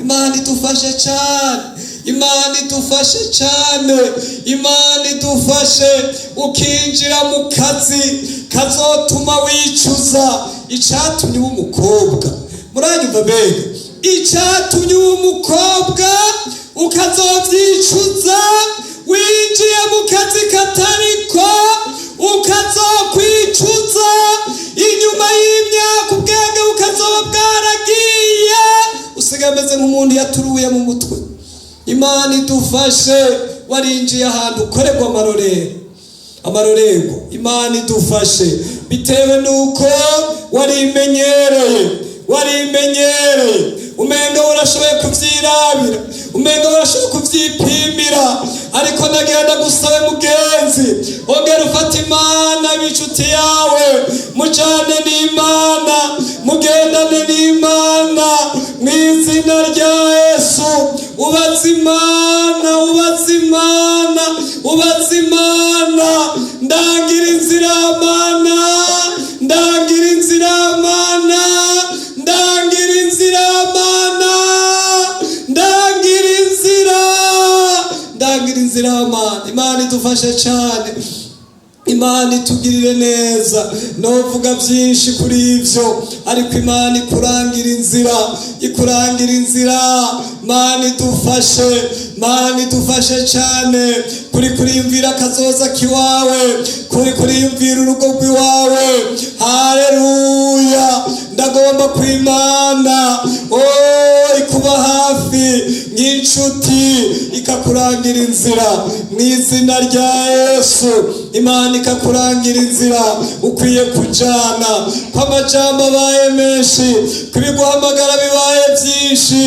Imana idufashe cyane, Imana idufashe cyane, Imana idufashe. Ukinjira mu kazi kazotuma wicuza icatumye uba umukobwa. Muranyumva mbega? Icatumye uba umukobwa ukazovyicuza. Winjiye mu kazi katariko, ukazokwicuza inyuma y'imyaka, ubwenge bukazoba bwaragiye, usigaye ameze nk'umuntu yaturuye mu mutwe. Imana idufashe. Warinjiye ahantu ukorerwa amarorero, amarorerwa. Imana idufashe. Bitewe n'uko warimenyereye, warimenyereye, umenga urashoboye kuvyirabira, umenga urashoboye kuvyipimira, ariko ndagenda gusabe mugenzi, ongera ufata Imana b'inshuti yawe, mujane n'Imana, mugendane n'Imana mu izina rya Yesu. Ubaze Imana, ubaze Imana, ubaze Imana: "Ndangira inzira Mana, ndangira inzira Mana, ndangira inzira Mana, ndangira inzira, ndangira inzira Mana." Imana idufashe cyane, Imana itugirire neza. Novuga byinshi kuri ibyo, ariko Imana ikurangira inzira, ikurangira inzira. Imana idufashe, Imana idufashe cyane. Kuri kuriyumvira akazoza k'iwawe, kuri kuriyumvira urugo rw'iwawe, haleluya, ndagomba ku Imana oh ikuba hafi nk'inshuti, ikakurangira inzira mu izina rya Yesu. Imana ikakurangira inzira ukwiye kujana. Ko amajambo abaye menshi, ko ibiguhamagara bibaye byinshi,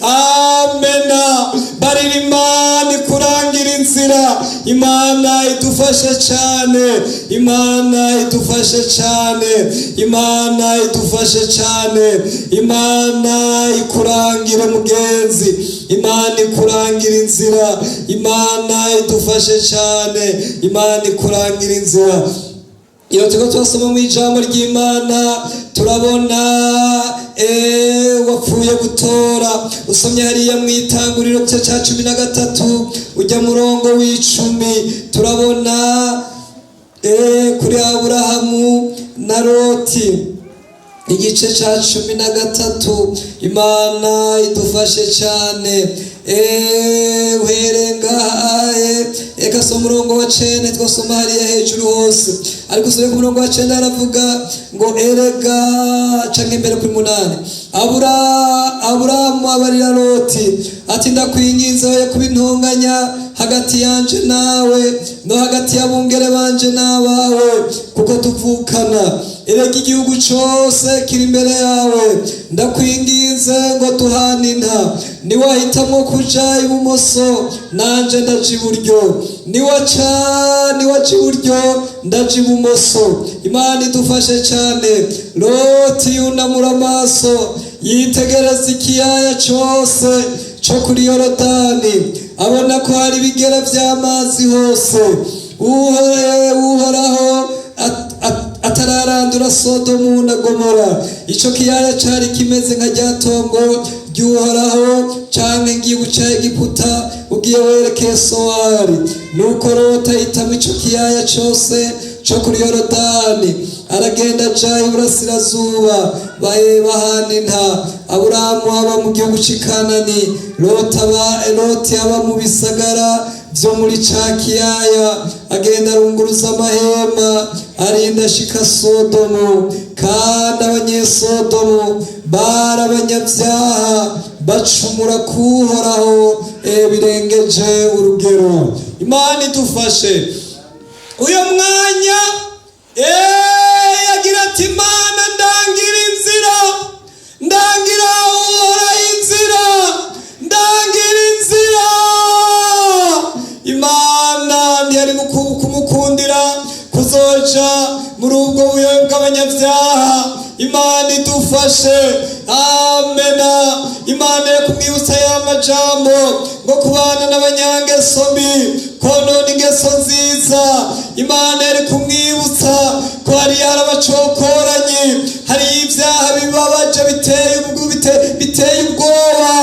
amena, barira Imana ikurangira inzira. Imana idufashe cyane, Imana idufashe cyane, Imana idufashe cyane. Imana ikurangire mugenzi, Imana ikurangira inzira. Imana idufashe cyane, Imana ikurangira inzira. Iyo turiko turasoma mu ijambo ry'Imana, turabona wapfuye. Dupfuye gutora. Usomye hariya mu Itanguriro gice cya 13 ujya murongo w'10, turabona kuri Aburahamu na Loti, igice cya 13. Imana idufashe cyane. Uhereye ngaha, eka soma umurongo wa 9, twasoma hariya hejuru hose, ariko usome ku murongo wa 9. Haravuga ngo erega, canke imbere kuri 8: Aburahamu abarira Loti ati: "Ndakwinginze, oye kuba intonganya hagati yanje nawe, no hagati y'abungere banje n'abawe, kuko tuvukana. Erega igihugu cose kiri imbere yawe. Ndakwinginze ngo duhane inta. Niwahitamwo kuja ibumoso, nanje ndaja iburyo; niwaca iburyo, ndaja ibumoso." Imana idufashe cyane. Loti yunamura amaso, yitegereza ikiyaya cose co kuri Yorodani, abona ko hari ibigera vy'amazi hose. Uhoraho atararandura Sodomu na Gomora, ico kiyaya cari kimeze nka rya tongo ry'Uhoraho, canke ngiye ca Egiputa ugiye werekeye Sowari. Nuko Loti ahitamwo ico kiyaya cose co kuri Yorodani, aragenda aja iburasirazuba, bahe bahana inta. Aburahamu aba mu gihugu c'i Kanani, Loti aba mu bisagara vyo muri ca kiyaya, agenda arunguruza amahema, arinda ashika Sodomu. Kandi Abanyesodomu bari abanyabyaha, bacumura kuhoraho birengeje urugero. Imana idufashe. Uyu mwanya yagira ati: "Imana, ndangira inzira, ndangira Uhoraho inzira, ndangira inzira." Imana ntiyari kumukundira kuzoja muri ubwo buyobe bw'abanyabyaha. Imana idufashe. Amena. Imana yo kumwibutsa ya majambo ngo kubana n'abanyangeso mbi konona ingeso nziza. Imana yari kumwibutsa ko hari abacokoranyi, hari ibyaha bibabaje, biteye ubwoba.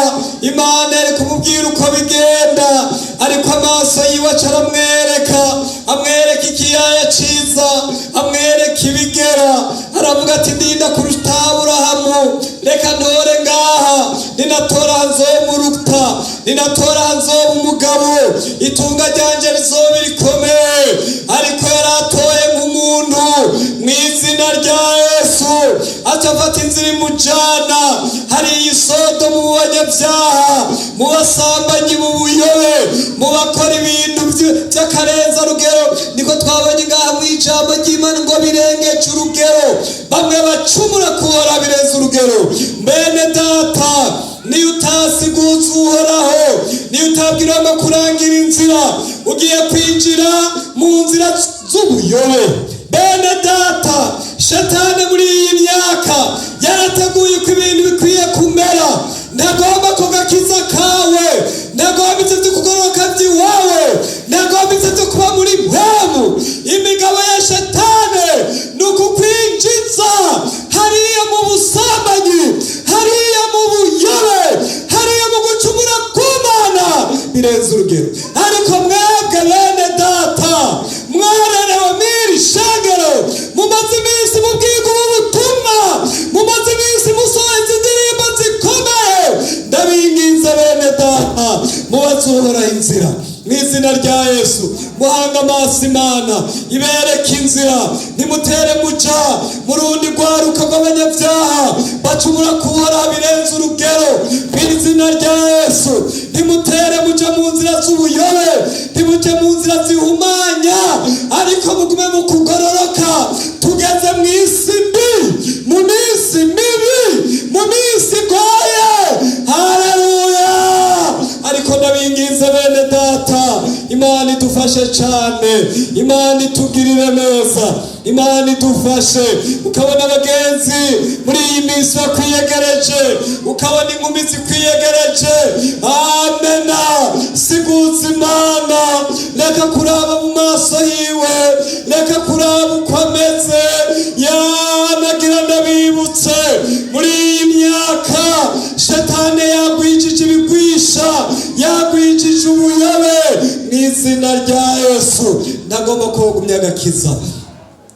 Imana yari kumubwira uko bigenda, ariko amaso yiwe aca aramwereka, amwereka ikiyaya ciza, amwereka ibigera. Aravuga ati: "Ndinda kuruta Aburahamu, reka ntore ngaha. Ninatora nzomuruta, ninatora nzoba umugabo, itunga ryanje rizoba rikomeye." Ariko yari atoye nk'umuntu. Mu izina rya Yesu, aca afata inzira imujana hari iyi Sodomu, mu banyabyaha, mu basambanyi, mu buyobe, mu bakora ibintu by'akarenzarugero. Niko twabonye ngaha mu ijambo ry'Imana ngo birengeje urugero, bamwe bacumura kuhora birenze urugero. Bene data, niyo utasiguza Uhoraho, niyo utabwira kurangira inzira, ugiye kwinjira mu nzira z'ubuyobe. Bene data, Shetani muri iyi myaka yarateguye uko ibintu bikwiye kumera. Ntagomba ku gakiza kawe, ntagomba ibyo byo kugororoka by'iwawe, ntagomba ibyo byo kuba muri mpemu. Imigabo ya Shetani ni ukukwinjiza hariya mu busambanyi, hariya mu buyobe, hariya mu gucumura ku Mana birenze urugero. Ariko mwebwe bene data mwarerewe mw'iri shengero, mumaze iminsi mubwirwa ubu butumwa, mumaze iminsi musoheza indirimbo zikomeye, ndabinginze bene data, mubaze Uhoraho inzira. Mu izina rya Yesu, muhanga amaso Imana ibereke inzira. Ntimutere muca mu rundi rwaruka rw'abanyabyaha bacumura kuhoraho birenze urugero. Mu izina rya Yesu, ntimutere muca mu nzira z'ubuyobe, ntimuce mu nzira zihumanya, ariko mugume mu kugororoka. Tugeze mu isi mbi, mu minsi mibi, mu minsi igoye. Haleluya! Ariko ndabinginze bene data, Imana idufashe cyane, Imana itugirire neza, Imana idufashe. Ukabona abagenzi muri iyi minsi bakwiyegereje, ukabona inkumi zikwiyegereje, amena, siguza Imana. Reka kuraba mu maso yiwe, reka kuraba uko ameze. Yanagira ndabibutse, muri iyi myaka Shetani yarateguye. Shetani yagwijije ibigwisha, yagwijije ubuyobe mu izina rya Yesu. Ntagomba kogumya agakiza.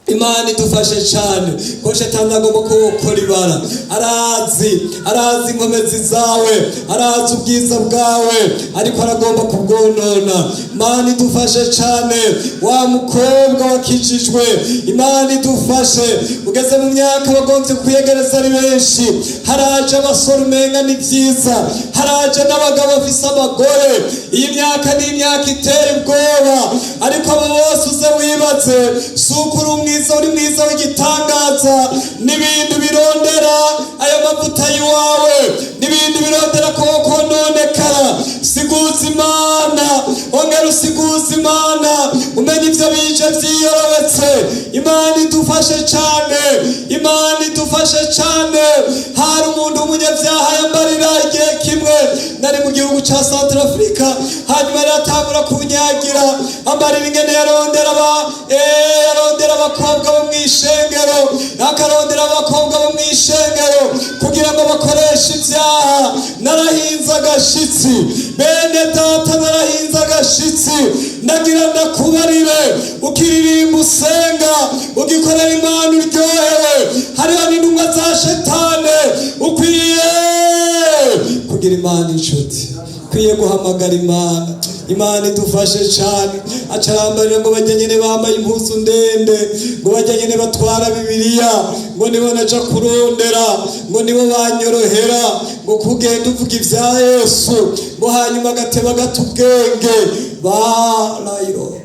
Imana idufashe cyane ko Shetani agomba kuwukora ibara. Arazi inkomezi zawe, arazi ubwiza bwawe, ariko aragomba kubwonona. Imana idufashe cyane. Wa mukobwa wakijijwe, Imana idufashe. Ugeze mu myaka bagombye kwiyegereza ari benshi. Haraje abasore umenga ni byiza, haraje n'abagabo bafise abagore. Iyi myaka ni imyaka itera ubwoba, ariko abo bose uze wibaze si uko uri umwiza, uri mwiza w'igitangaza. N'ibintu birondera ayo mavuta y'iwawe, n'ibintu birondera ko kononekara. Siguza Imana, ongera usiguza Imana, umenye ibyo bije vyiyorobetse. Imana idufashe cyane, Imana idufashe cyane. Hari umuntu w'umunyabyaha yambarira igihe kimwe nari mu gihugu ca Centrafrica, hanyuma aratangura kunyagira, ambarira ingene yarondera abakobwa bo mw'ishengero, akarondera abakobwa bo mw'ishengero kugira ngo bakoreshe ibyaha. Narahinze agashitsi, bene data, narahinze agashitsi. Ndagira ndakubarire, ukiririmba, usenga, ugikorera Imana uryohewe, hariho n'intumwa za Shetane. Ukwiye kugira Imana inshuti, ukwiye guhamagara Imana. Imana idufashe cyane. Acarambarira ngo bajya nyine bambaye impuzu ndende, ngo bajya nyine batwara Bibiliya, ngo nibo naja kurondera, ngo nibo banyorohera, ngo kugenda uvuga ibya Yesu, ngo hanyuma agateba gata ubwenge barayiro.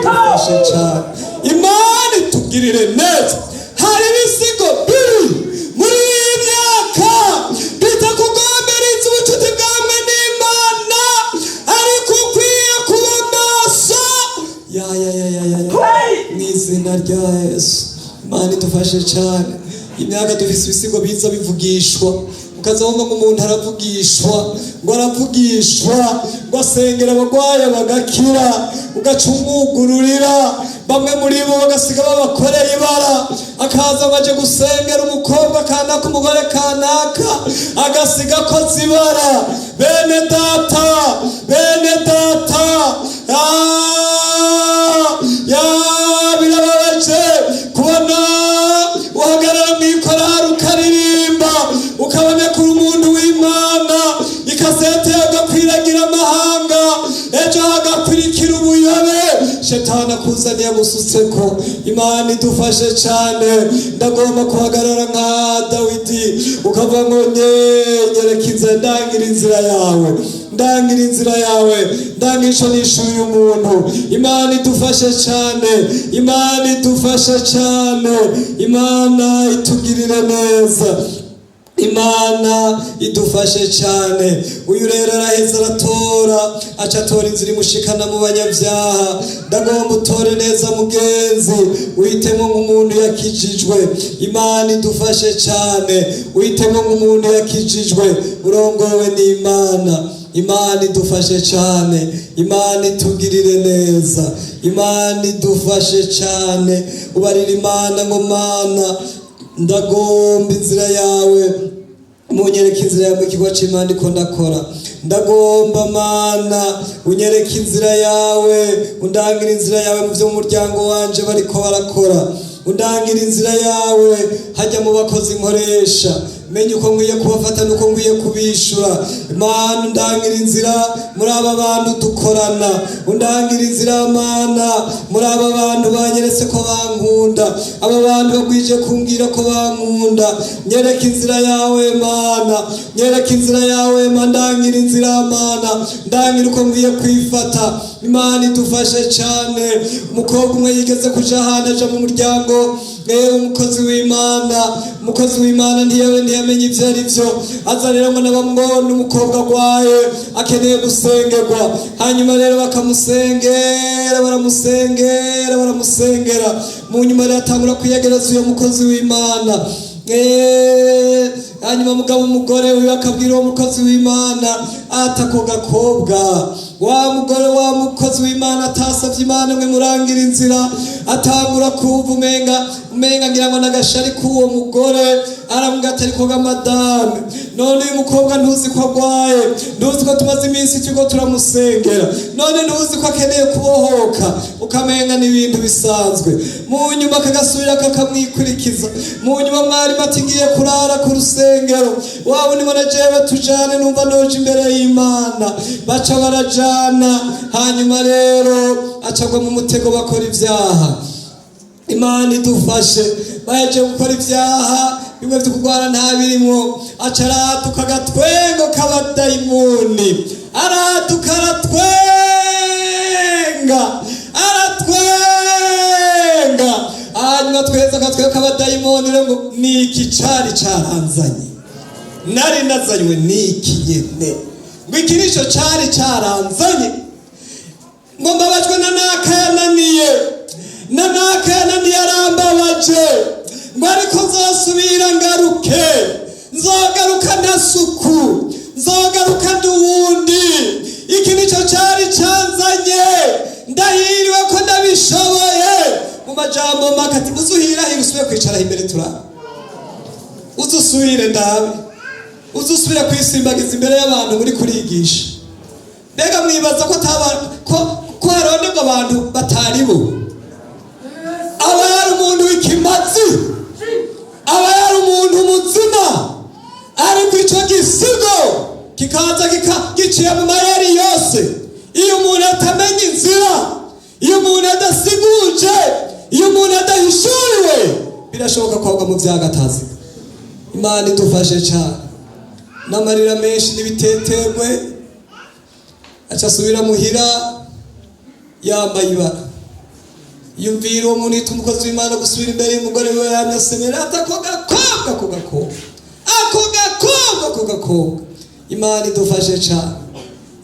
Idufashe cyane, Imana itugirire neza. Hari ibisigo bibi muri iyi myaka bitakugomberiza ubucuti bwawe n'Imana, ariko ukwiye kuba maso. Ya ya ya ya ya ya, mu izina rya Yesu, Imana idufashe cyane. Imyaka dufise ibisigo biza bivugishwa, ukaza wumva ngo umuntu aravugishwa, ngo aravugishwa, ngo asengera abagwaye bagakira, ugaca umwugururira. Bamwe muri bo bagasiga babakoreye ibara. Akaza baje gusengera umukobwa kanaka, umugore kanaka, agasiga akoze ibara. Bene data, bene data, ya birababaje kubona uhagarara mu ikorari ukaririmba, ukabona ko uri umuntu w'Imana, ikasete agakwiragira amahanga, ejo hagakwirikira ubuyobe Shetani akuzaniye agusutseko. Imana idufashe cyane. Ndagomba guhagarara nka Dawidi, ukavuga ngo nyereka inzira, ndangira inzira yawe, ndangira inzira yawe, ndangira ico nishuye umuntu. Imana idufashe cyane, Imana idufashe cyane, Imana itugirire neza, Imana idufashe cyane. Uyu rero araheza aratora, aca atora inzira imushikana mu banyabyaha. Ndagomba utore neza, mugenzi, uhitemo nk'umuntu yakijijwe. Imana idufashe cyane. Uhitemo nk'umuntu yakijijwe, urongowe n'Imana. Imana idufashe cyane, Imana itugirire neza, Imana idufashe cyane. Ubarira Imana ngo: "Mana, ndagomba inzira yawe, munyereka inzira yawe mu kigo c'Imana ndiko ndakora. Ndagomba, Mana, unyereka inzira yawe, undangira inzira yawe mu byo umuryango wanje bariko barakora, undangira inzira yawe hajya mu bakozi nkoresha, menye uko nkwiye kubafata n'uko nkwiye kubishura. Mana, undangira inzira muri aba bantu dukorana, undangira inzira, Mana, muri aba bantu banyeretse ko bankunda, aba bantu bagwije kumbwira ko bankunda. Nyereka inzira yawe, Mana, nyereka inzira yawe, Mana, ndangira inzira, Mana, ndangira uko nkwiye kwifata." Imana idufashe cyane. Umukobwa umwe yigeze kuja ahantu, aja mu muryango umukozi w'Imana. Umukozi w'Imana ntiyamenye ivyo ari byo. Aza rero ngo nabamwona umukobwa agwaye, akeneye gusengerwa. Hanyuma rero bakamusengera, baramusengera, baramusengera. Mu nyuma rero atangura kwiyegereza uyo mukozi w'Imana. Hanyuma mugabo umugore wiwe akabwira uwo mukozi w'Imana ati: "Ako gakobwa wa mugore wa mukozi w'Imana atasavye Imana mwe murangira inzira." Atangura kumva umenga ngira ngo nagashari k'uwo mugore. Aramubwira ati: "Ariko ga madame, None uyu mukobwa ntuzi ko agwaye? Ntuzi ko tumaze iminsi turiko turamusengera? None ntuzi ko akeneye kubohoka? Ukamenga n'ibintu bisanzwe. Mu nyuma kagasubira kakamwikurikiza. Mu nyuma mwarimu ati: "Ngiye kurara ku rusengero." Waba unimo na jewe tujane, numva noje imbere y'Imana. Baca barajana. Hanyuma rero acagwa mu mutego, bakora ibyaha. Imana idufashe. Baheje gukora ibyaha bimwe byo kurwara nta birimo, aca araduka agatwengo k'abadayimoni. Araduka, aratwenga, aratwenga. Hanyuma tweza agatwengo k'abadayimoni rero ngo: "Ni iki cari caranzanye? Nari nazanywe n'iki nyene?" Ngo iki nico cari caranzanye. Ngo mbabajwe na naka yananiye, na naka yananiye, arambabaje. Ngo ariko nzosubira ngaruke, nzogaruka ntasuku, nzogaruka ndi uwundi. Iki nico cari canzanye, ndahiriwe ko ndabishoboye. Mu majambo make ati: "Uzuhirahira usubire kwicara imbere turabe, uzusubire ndabe, uzusubire kwisimbagiza imbere y'abantu muri kurigisha." Mbega mwibaza ko ataba ko haronderwa abantu batari bo? Aba yari umuntu w'ikimazi, aba yari umuntu muzima, ariko ico gisigo kikaza giciye mu mayeri yose. Iyo umuntu atamenya inzira, iyo umuntu adasiguje, iyo umuntu adahishuriwe, birashoboka ko agwa mu vyago atazi. Imana idufashe cyane. N'amarira menshi n'ibitetegwe, aca asubira muhira yambaye ibara. Yumvira uwo muntu yitwa umukozi w'Imana gusubira imbere y'umugore we yamye asemera ati: "Ako gakobwa, ako gakobwa, ako gakobwa, ako gakobwa." Imana idufashe cyane.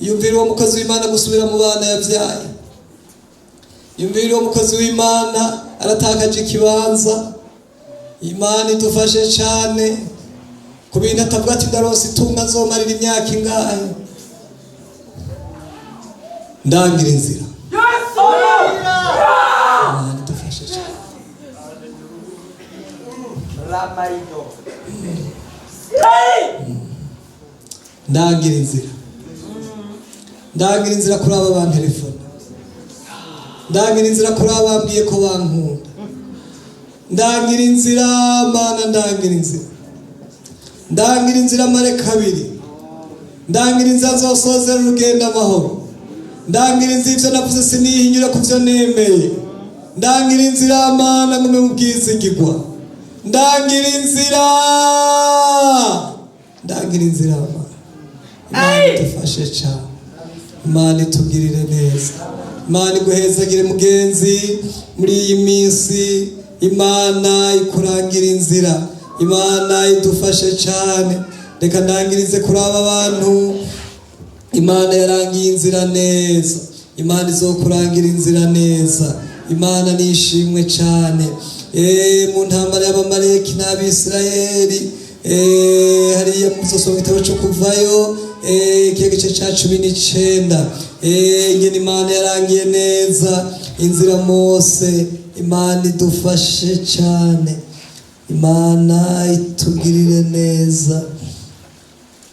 Yumvira uwo mukozi w'Imana gusubira mu bana yabyaye. Yumvira uwo mukozi w'Imana aratakaje ikibanza. Imana idufashe cyane. Ku bintu atavuga ati: "Ndaronse itunga, nzomarira imyaka ingahe?" Ndangira inzira. Imana idufashe cyane. Ramaido. Ndangira inzira, ndangira inzira kuri aba bantelefone, ndangira inzira kuri aba bambwiye ko bankunda. Ndangira inzira, Mana, ndangira inzira, ndangira inzira mare kabiri, ndangira inzira nzosozera urugendo amahoro, ndangira inzira ibyo navuze sinihinyura ku byo nemeye, ndangira inzira, Mana, ngume mu bwizigirwa, ndangira inzira, ndangira inzira, Mana. Imana idufashe cyane. Imana itugirire neza. Imana iguhezagire, mugenzi. Muri iyi minsi Imana ikurangira inzira. Imana idufashe cyane. Reka ndangirize kuri aba bantu Imana yarangiye inzira neza. Imana izokurangira inzira neza. Imana nishimwe cyane. Mu ntambara y'Abamaleki n'Abisirayeli, hariya muzosoma igitabo cyo Kuvayo, ikihe gice cya 19, nyine Imana yarangiye neza inzira Mose. Imana idufashe cyane. Imana itugirire neza.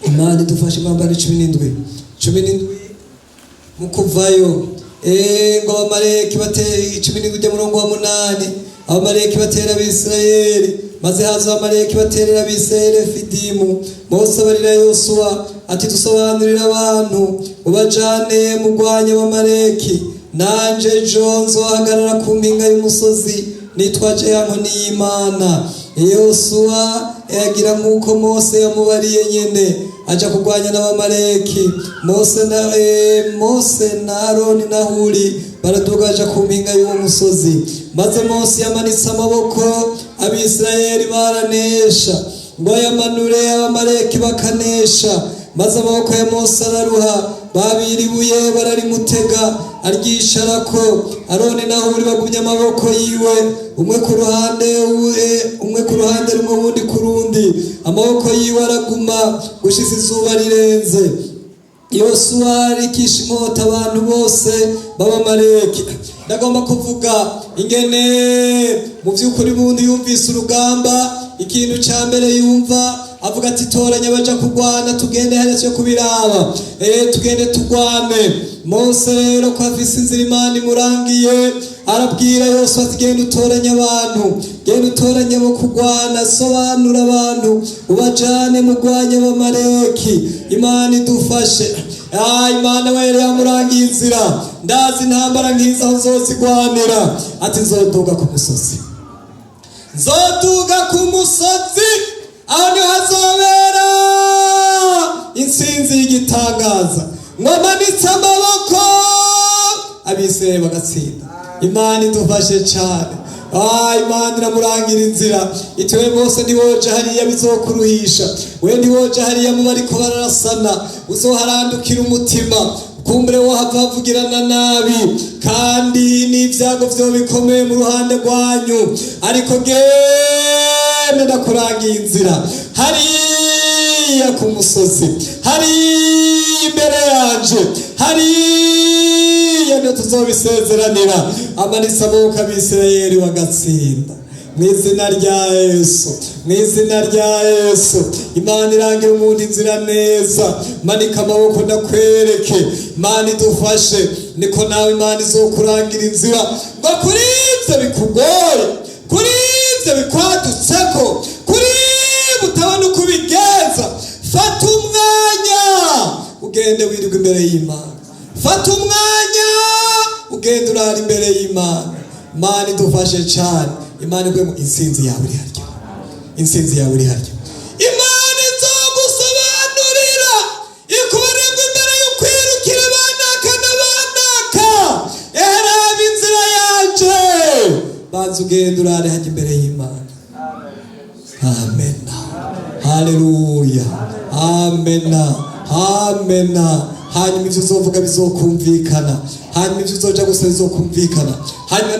Imana idufashe. Impambano 17, 17 mu Kuvayo. Ngo Abamaleki batera, 17 ujya murongo wa 8. Abamaleki batera Abisirayeli. Maze haza Abamaleki baterera Abisirayeli Refidimu. Mose abarira Yosuwa ati: "Dusobanurire abantu, ubajane mugwanye Abamaleki. Nanje ejo nzohagarara ku mpinga y'umusozi nitwaje ya nkoni y'Imana." Yosuwa yagira nk'uko Mose yamubariye nyene, aja kurwanya n'Abamaleki. Mose na Aroni na Huri baraduga baja ku mpinga y'uwo musozi. Maze Mose yamanitse amaboko, Abisirayeli baranesha. Ngo ayamanure, Abamaleki bakanesha. Maze amaboko ya Mose araruha, babira ibuye bararimutega, aryicarako. Aroni na Huri bagumya amaboko yiwe, umwe ku ruhande umwe ku ruhande rumwe, uwundi ku rundi. Amaboko yiwe araguma gushitsa izuba rirenze. Yosuwa arikisha inkota abantu bose b'Abamaleki. Ndagomba kuvuga ingene mu by'ukuri bundi yumvise urugamba, ikintu cya mbere yumva Avuga ati: "Toranya baja kurwana, tugende hariya tuje kubiraba, tugende turwane." Mose rero, ko afise inzira Imana imurangiye, arabwira Yoswa ati: "Genda utoranye abantu, genda utoranye bo kurwana, sobanura abantu, ubajane murwanye Abamaleki." Imana idufashe. Imana we yari yamurangiye inzira: "Ndazi intambara nk'izi aho nzozigwanira." Ati: "Nzoduga ku musozi, nzoduga ku musozi, aho niho hazobera intsinzi y'igitangaza." Ngo amanitse amaboko, Abisirayeli bagatsinda. Imana idufashe cyane. Imana iramurangira inzira, iti: "We Mose, ntiwoja hariya, bizokuruhisha. We ntiwoja hariya mu bariko bararasana, uzoharandukira umutima, kumbure wo hava havugirana nabi, kandi n'ibyago vyo bikomeye mu ruhande rwanyu. Ariko genda, ndakurangiye inzira hariya ku musozi, hariya imbere yanje, hariya niyo tuzobisezeranira." Amanitse amaboko, Abisirayeli bagatsinda, mu izina rya Yesu, mu izina rya Yesu. Imana irangira umuntu inzira neza: "Manika amaboko ndakwereke." Imana idufashe. Niko nawe Imana izokurangira inzira, ngo kuri ibyo bikugoye, kuri ibyo bikwadutseko, kuri utabona uko ubigenza, fata umwanya ugende wirirwa imbere y'Imana, fata umwanya ugende urara imbere y'Imana. Imana idufashe cyane. Imana iguhe mu intsinzi yawe iri harya, intsinzi yawe iri harya. Imana izogusobanurira, ikubaremba imbere y'ukwirukira banaka na banaka: "Eraba inzira yanje." Banza ugende urare hajya imbere y'Imana. Amena, haleluya, amena, amena. Hanyuma ibyo uzovuga bizokumvikana, hanyuma ibyo uzoja gusa bizokumvikana, hanyuma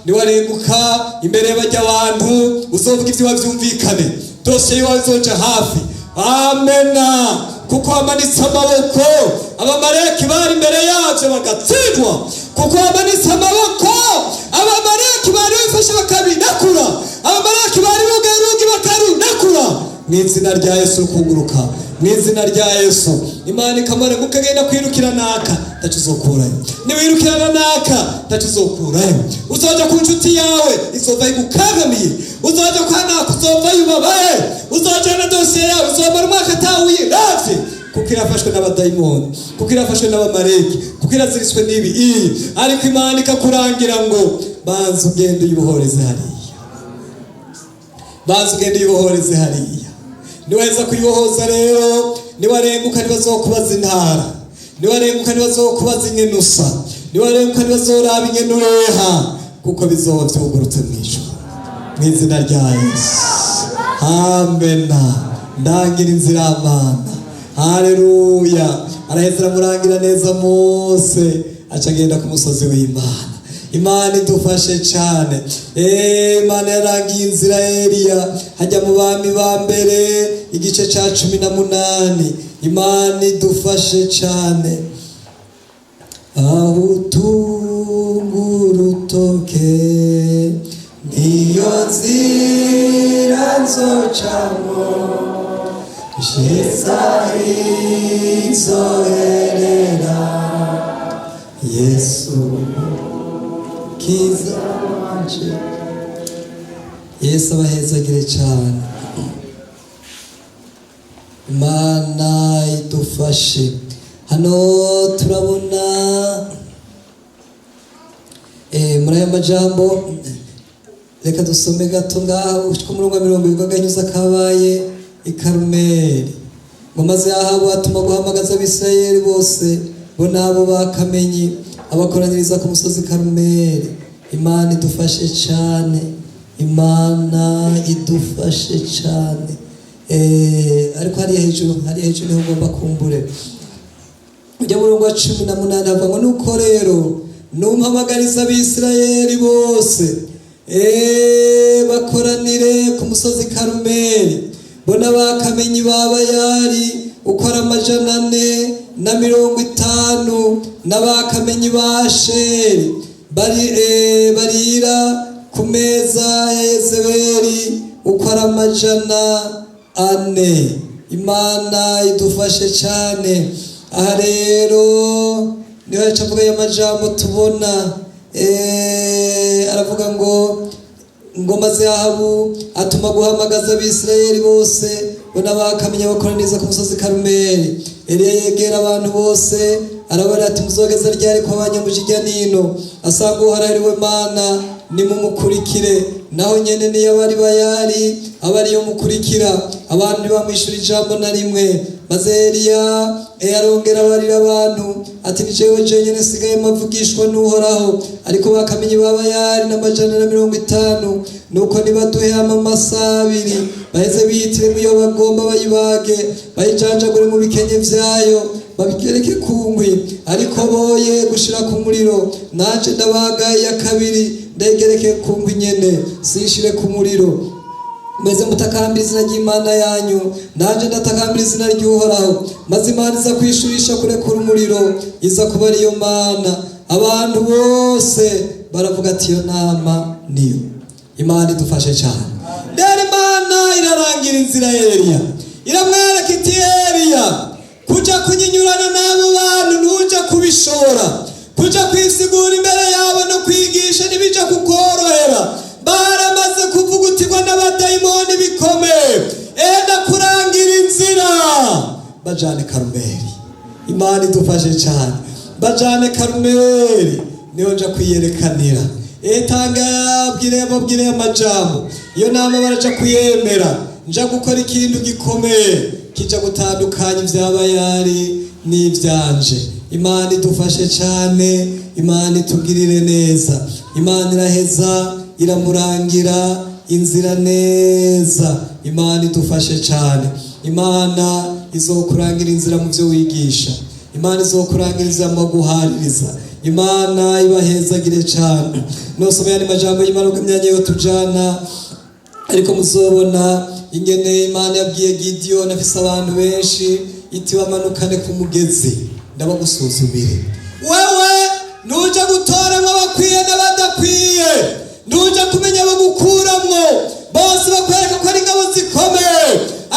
niwarenguka imbere y'abajya abantu, uzovuga ibyo wabyumvikane, dosiye iwawe izoja hafi. Amena. Kuko wamanitse amaboko, Abamareki bari imbere yabyo bagatsindwa. Kuko wamanitse amaboko, Abamareki bari bifashe bakabinakura, Abamareki bari bugaye urugi bakarunakura. Mu izina rya Yesu, kuguruka mu izina rya Yesu. Imana ikamara ngo ukagenda kwirukira naka, ntacyo uzokurayo. Niwirukirana naka, ntacyo uzokurayo. Uzoja ku nshuti yawe, izova igukangamiye. Uzoja kwa naka, uzova yubabaye. Uzoja na dosiye yawe, uzomara umwaka atawuyiravye, kuko irafashwe n'abadayimoni, kuko irafashwe n'Abamareki, kuko iraziritswe n'ibi iyi. Ariko Imana ikakurangira ngo: "Banza ugende uyibohoreze hariya, banza ugende uyibohoreze hariya." Niwaheza kuyibohoza rero, niwarenguka, ntibazokubaza intara, niwarenguka, ntibazokubaza ingenusa, niwarenguka, ntibazoraba ingenureha, kuko bizoba byugurutse mu ijuru, mu izina rya Yesu. Amena. Ndangira inzira, Mana. Haleluya. Araheza aramurangira neza. Mose aca agenda ku musozi w'Imana. Imana idufashe cyane. Imana yarangiye inzira Eliya hajya mu Bami ba Mbere, igice cya 18. Imana idufashe cyane. Aho utunga urutoke niyo nzira nzocamo, shitsa inzoherera, Yesu kiza wanje. Yesu abahezagire cyane. Imana idufashe. Hano turabona muri aya majambo, reka dusome gato ngaho ku murongo wa 20, agahinyuza kabaye i Karumeli. Ngo: "Maze Ahabu atuma guhamagaza Abisirayeli bose, bo n'abo bakamenyi, abakoraniriza ku musozi Karumeli." Imana idufashe cyane, Imana idufashe cyane. Ariko hariya hejuru, hariya hejuru niho ugomba kumbure ujya. Murongo wa 18 havuga ngo: "Nuko rero numpamagariza Abisirayeli bose, bakoranire ku musozi Karumeli, bo n'abakamenyi ba Bayali uko ari 450, n'abakamenyi ba Sheri bari barira ku meza ya Yezebeli uko ari amajana." ane. Imana idufashe cyane. Aha rero niho yaca avuga ayo majambo tubona. Aravuga ngo maze Ahabu atuma guhamagaza Abisirayeli bose, bo n'abakamenya bakoraniriza ku musozi Karumeli. Eliya yegera abantu bose, arabarira ati: "Muzogeza ryari ko abanyamuje ijya nino? Asanga Uhoraho ari we Mana, nimumukurikire, naho nyene niyo abari Bayali, aba ariyo mukurikira." Abantu ntibamwishura ijambo na rimwe. Maze Eliya arongera abarira abantu ati: "Ni jewe jenyene nsigaye mavugishwa n'Uhoraho, ariko bakamenye ba Bayali n'150. Nuko nibaduhe amamasa abiri, baheze bihitiremo iyo bagomba, bayibage, bayijanjagure mu bikenye vyayo, babigereke ku nkwi, ariko boye gushira ku muriro. Nanje ndabaga iya kabiri, ndayigereke ku nkwi nyene, sinshire ku muriro. Mweze mutakambira izina ry'Imana yanyu, nanje ndatakambira izina ry'Uhoraho. Maze Imana iza kwishurisha kurekura umuriro, iza kuba ariyo Mana." Abantu bose baravuga ati: "Iyo nama niyo." Imana idufashe cyane. Rero Imana irarangira inzira Eliya, iramwereka iti: "Eliya, kuja kunyinyurana n'abo bantu ntuja kubishobora. Kuja kwisigura imbere yabo no kwigisha ntibija kukorohera. Baramaze kuvugutirwa n'abadayimoni bikomeye. Enda kurangira inzira, bajane Karumeli." Imana idufashe cyane. Bajane Karumeli, niho nja kwiyerekanira. Etanga bwire, babwire amajambo. Iyo nama baraja kuyemera. Nja gukora ikintu gikomeye kija gutandukanya ibyabayari n'ibyanje. Imana idufashe cyane, Imana itugirire neza. Imana iraheza iramurangira inzira neza. Imana idufashe cyane. Imana izokurangira inzira mu byo wigisha, Imana izokurangira inzira mu guhaririza. Imana ibahezagire cyane. Nosoma yandi majambo y'Imana uko imyanya yo tujana, ariko muzobona ingene Imana yabwiye Gidiyoni afise abantu benshi iti: "Bamanukane ku mugezi, ndabagusuzumire. Wewe ntuja gutoramwo abakwiye n'abadakwiye, ntuja kumenya abo gukuramwo. Bose bakwereka ko ari ingabo zikomeye,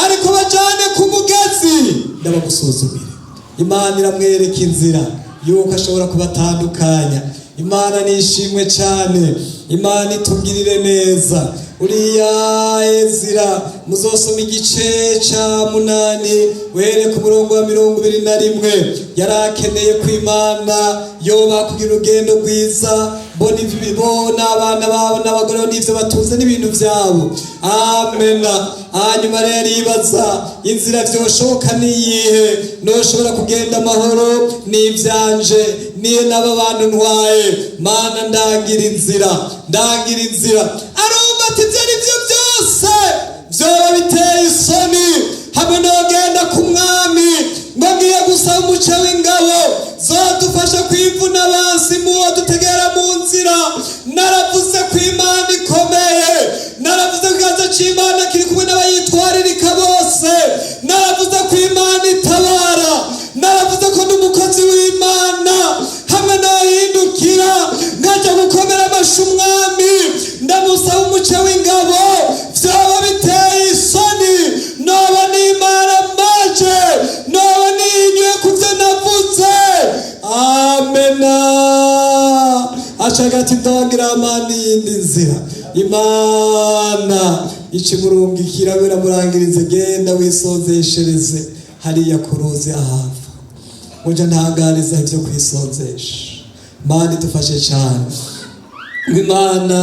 ariko bajane ku mugezi, ndabagusuzumire." Imana iramwereka inzira yuko ashobora kubatandukanya. Imana nishimwe cyane, Imana itugirire neza. Uriya Ezira, muzosoma igice ca 8, uhereye ku murongo wa 21. Yari akeneye ko Imana yoba kugira urugendo rwiza, bo bo n'abana babo n'abagore n'ivyo batunze n'ibintu vyabo. Amena. Hanyuma rero yibaza: inzira vyoshoboka niyihe noshobora kugenda amahoro n'ivyanje niyo n'aba bantu ntwaye? Mana, ndangira inzira, ndangira inzira." Arumva ati: "Ibyo ari byo byose vyoba biteye isoni hamwe nogenda ku mwami ngo ngiye gusaba umuce w'ingabo zodufasha kwivuna abansi muwo dutegera mu nzira. Naravuze ko Imana ikomeye, naravuze ko ikiganza c'Imana kiri kumwe n'abayitwaririka bose, naravuze ko Imana itabara, naravuze ko n'umukozi w'Imana. Hamwe nohindukira nkaja gukomera amashi umwami, ndamusaba umuce w'ingabo, vyoba biteye isoni. Noba nimara maje, noba nihinyuye ku vyo navuze." Amena. Acaga ati: "Ndangira amani yindi nzira." Imana ikimurungikira, biramurangiriza: "Genda wisonzeshereze hariya ku ruzi ahava." Muja ntangariza ibyo kwisonzesha. Imana idufashe cyane. Ngo Imana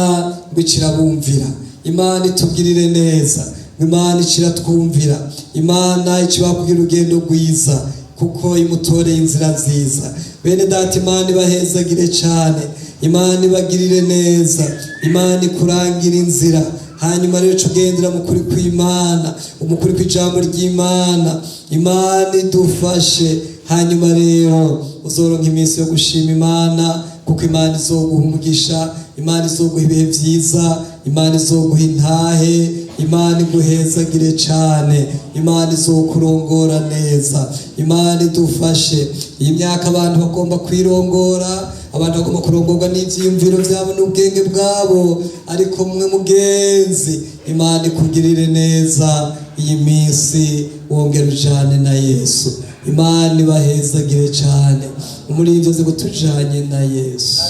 ngo ikirabumvira. Imana itugirire neza. Ngo Imana ikiratwumvira, Imana ikibaha kugira urugendo rwiza kuko imutoreye inzira nziza. Bene data, Imana ibahezagire cyane, Imana ibagirire neza, Imana ikurangira inzira. Hanyuma rero ugendera mu kuri kw'Imana, umukuri kw'ijambo ry'Imana. Imana idufashe. Hanyuma rero uzoronka iminsi yo gushima Imana, kuko Imana izoguha umugisha, Imana izoguha ibihe byiza, Imana izoguha intahe. Imana iguhezagire cyane, Imana izokurongora neza. Imana idufashe. Iyi myaka abantu bagomba kwirongora, abantu bagomba kurongorwa n'ibyiyumviro byabo n'ubwenge bwabo, ariko mwe mugenzi, Imana ikugirire neza. Iyi minsi wongera ujane na Yesu. Imana ibahezagire cyane. Umuririmbyi azi ngo tujanye na Yesu.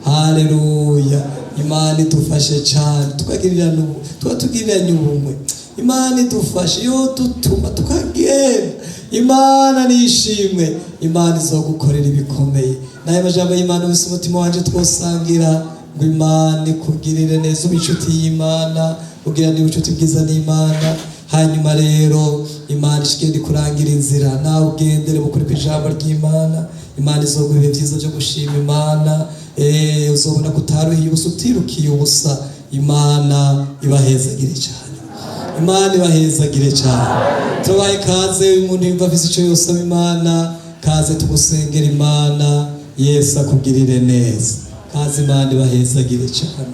Haleluya! Imana idufashe cyane, tuba tugiriranye ubumwe. Imana idufashe iyo dutuma tukagenda. Imana nishimwe, Imana izogukorera ibikomeye. N'ayo majambo y'Imana wese umutima wanje twosangira ngo Imana ikugirire neza, ube inshuti y'Imana, ugirane ubucuti bwiza n'Imana. Hanyuma rero Imana ishigenda ikurangira inzira, nawe ugendere mu kuri kw'ijambo ry'Imana. Imana izoguha ibihe byiza byo gushima Imana. Uzobona ko utaruhiye ubusa, utirukiye ubusa. Imana ibahezagire cyane, Imana ibahezagire cyane. Tubaye ikaze, umuntu yumva afise icyo yosaba Imana, kaze tugusengera Imana. Yesu akugirire neza. Kaze, Imana ibahezagire cyane.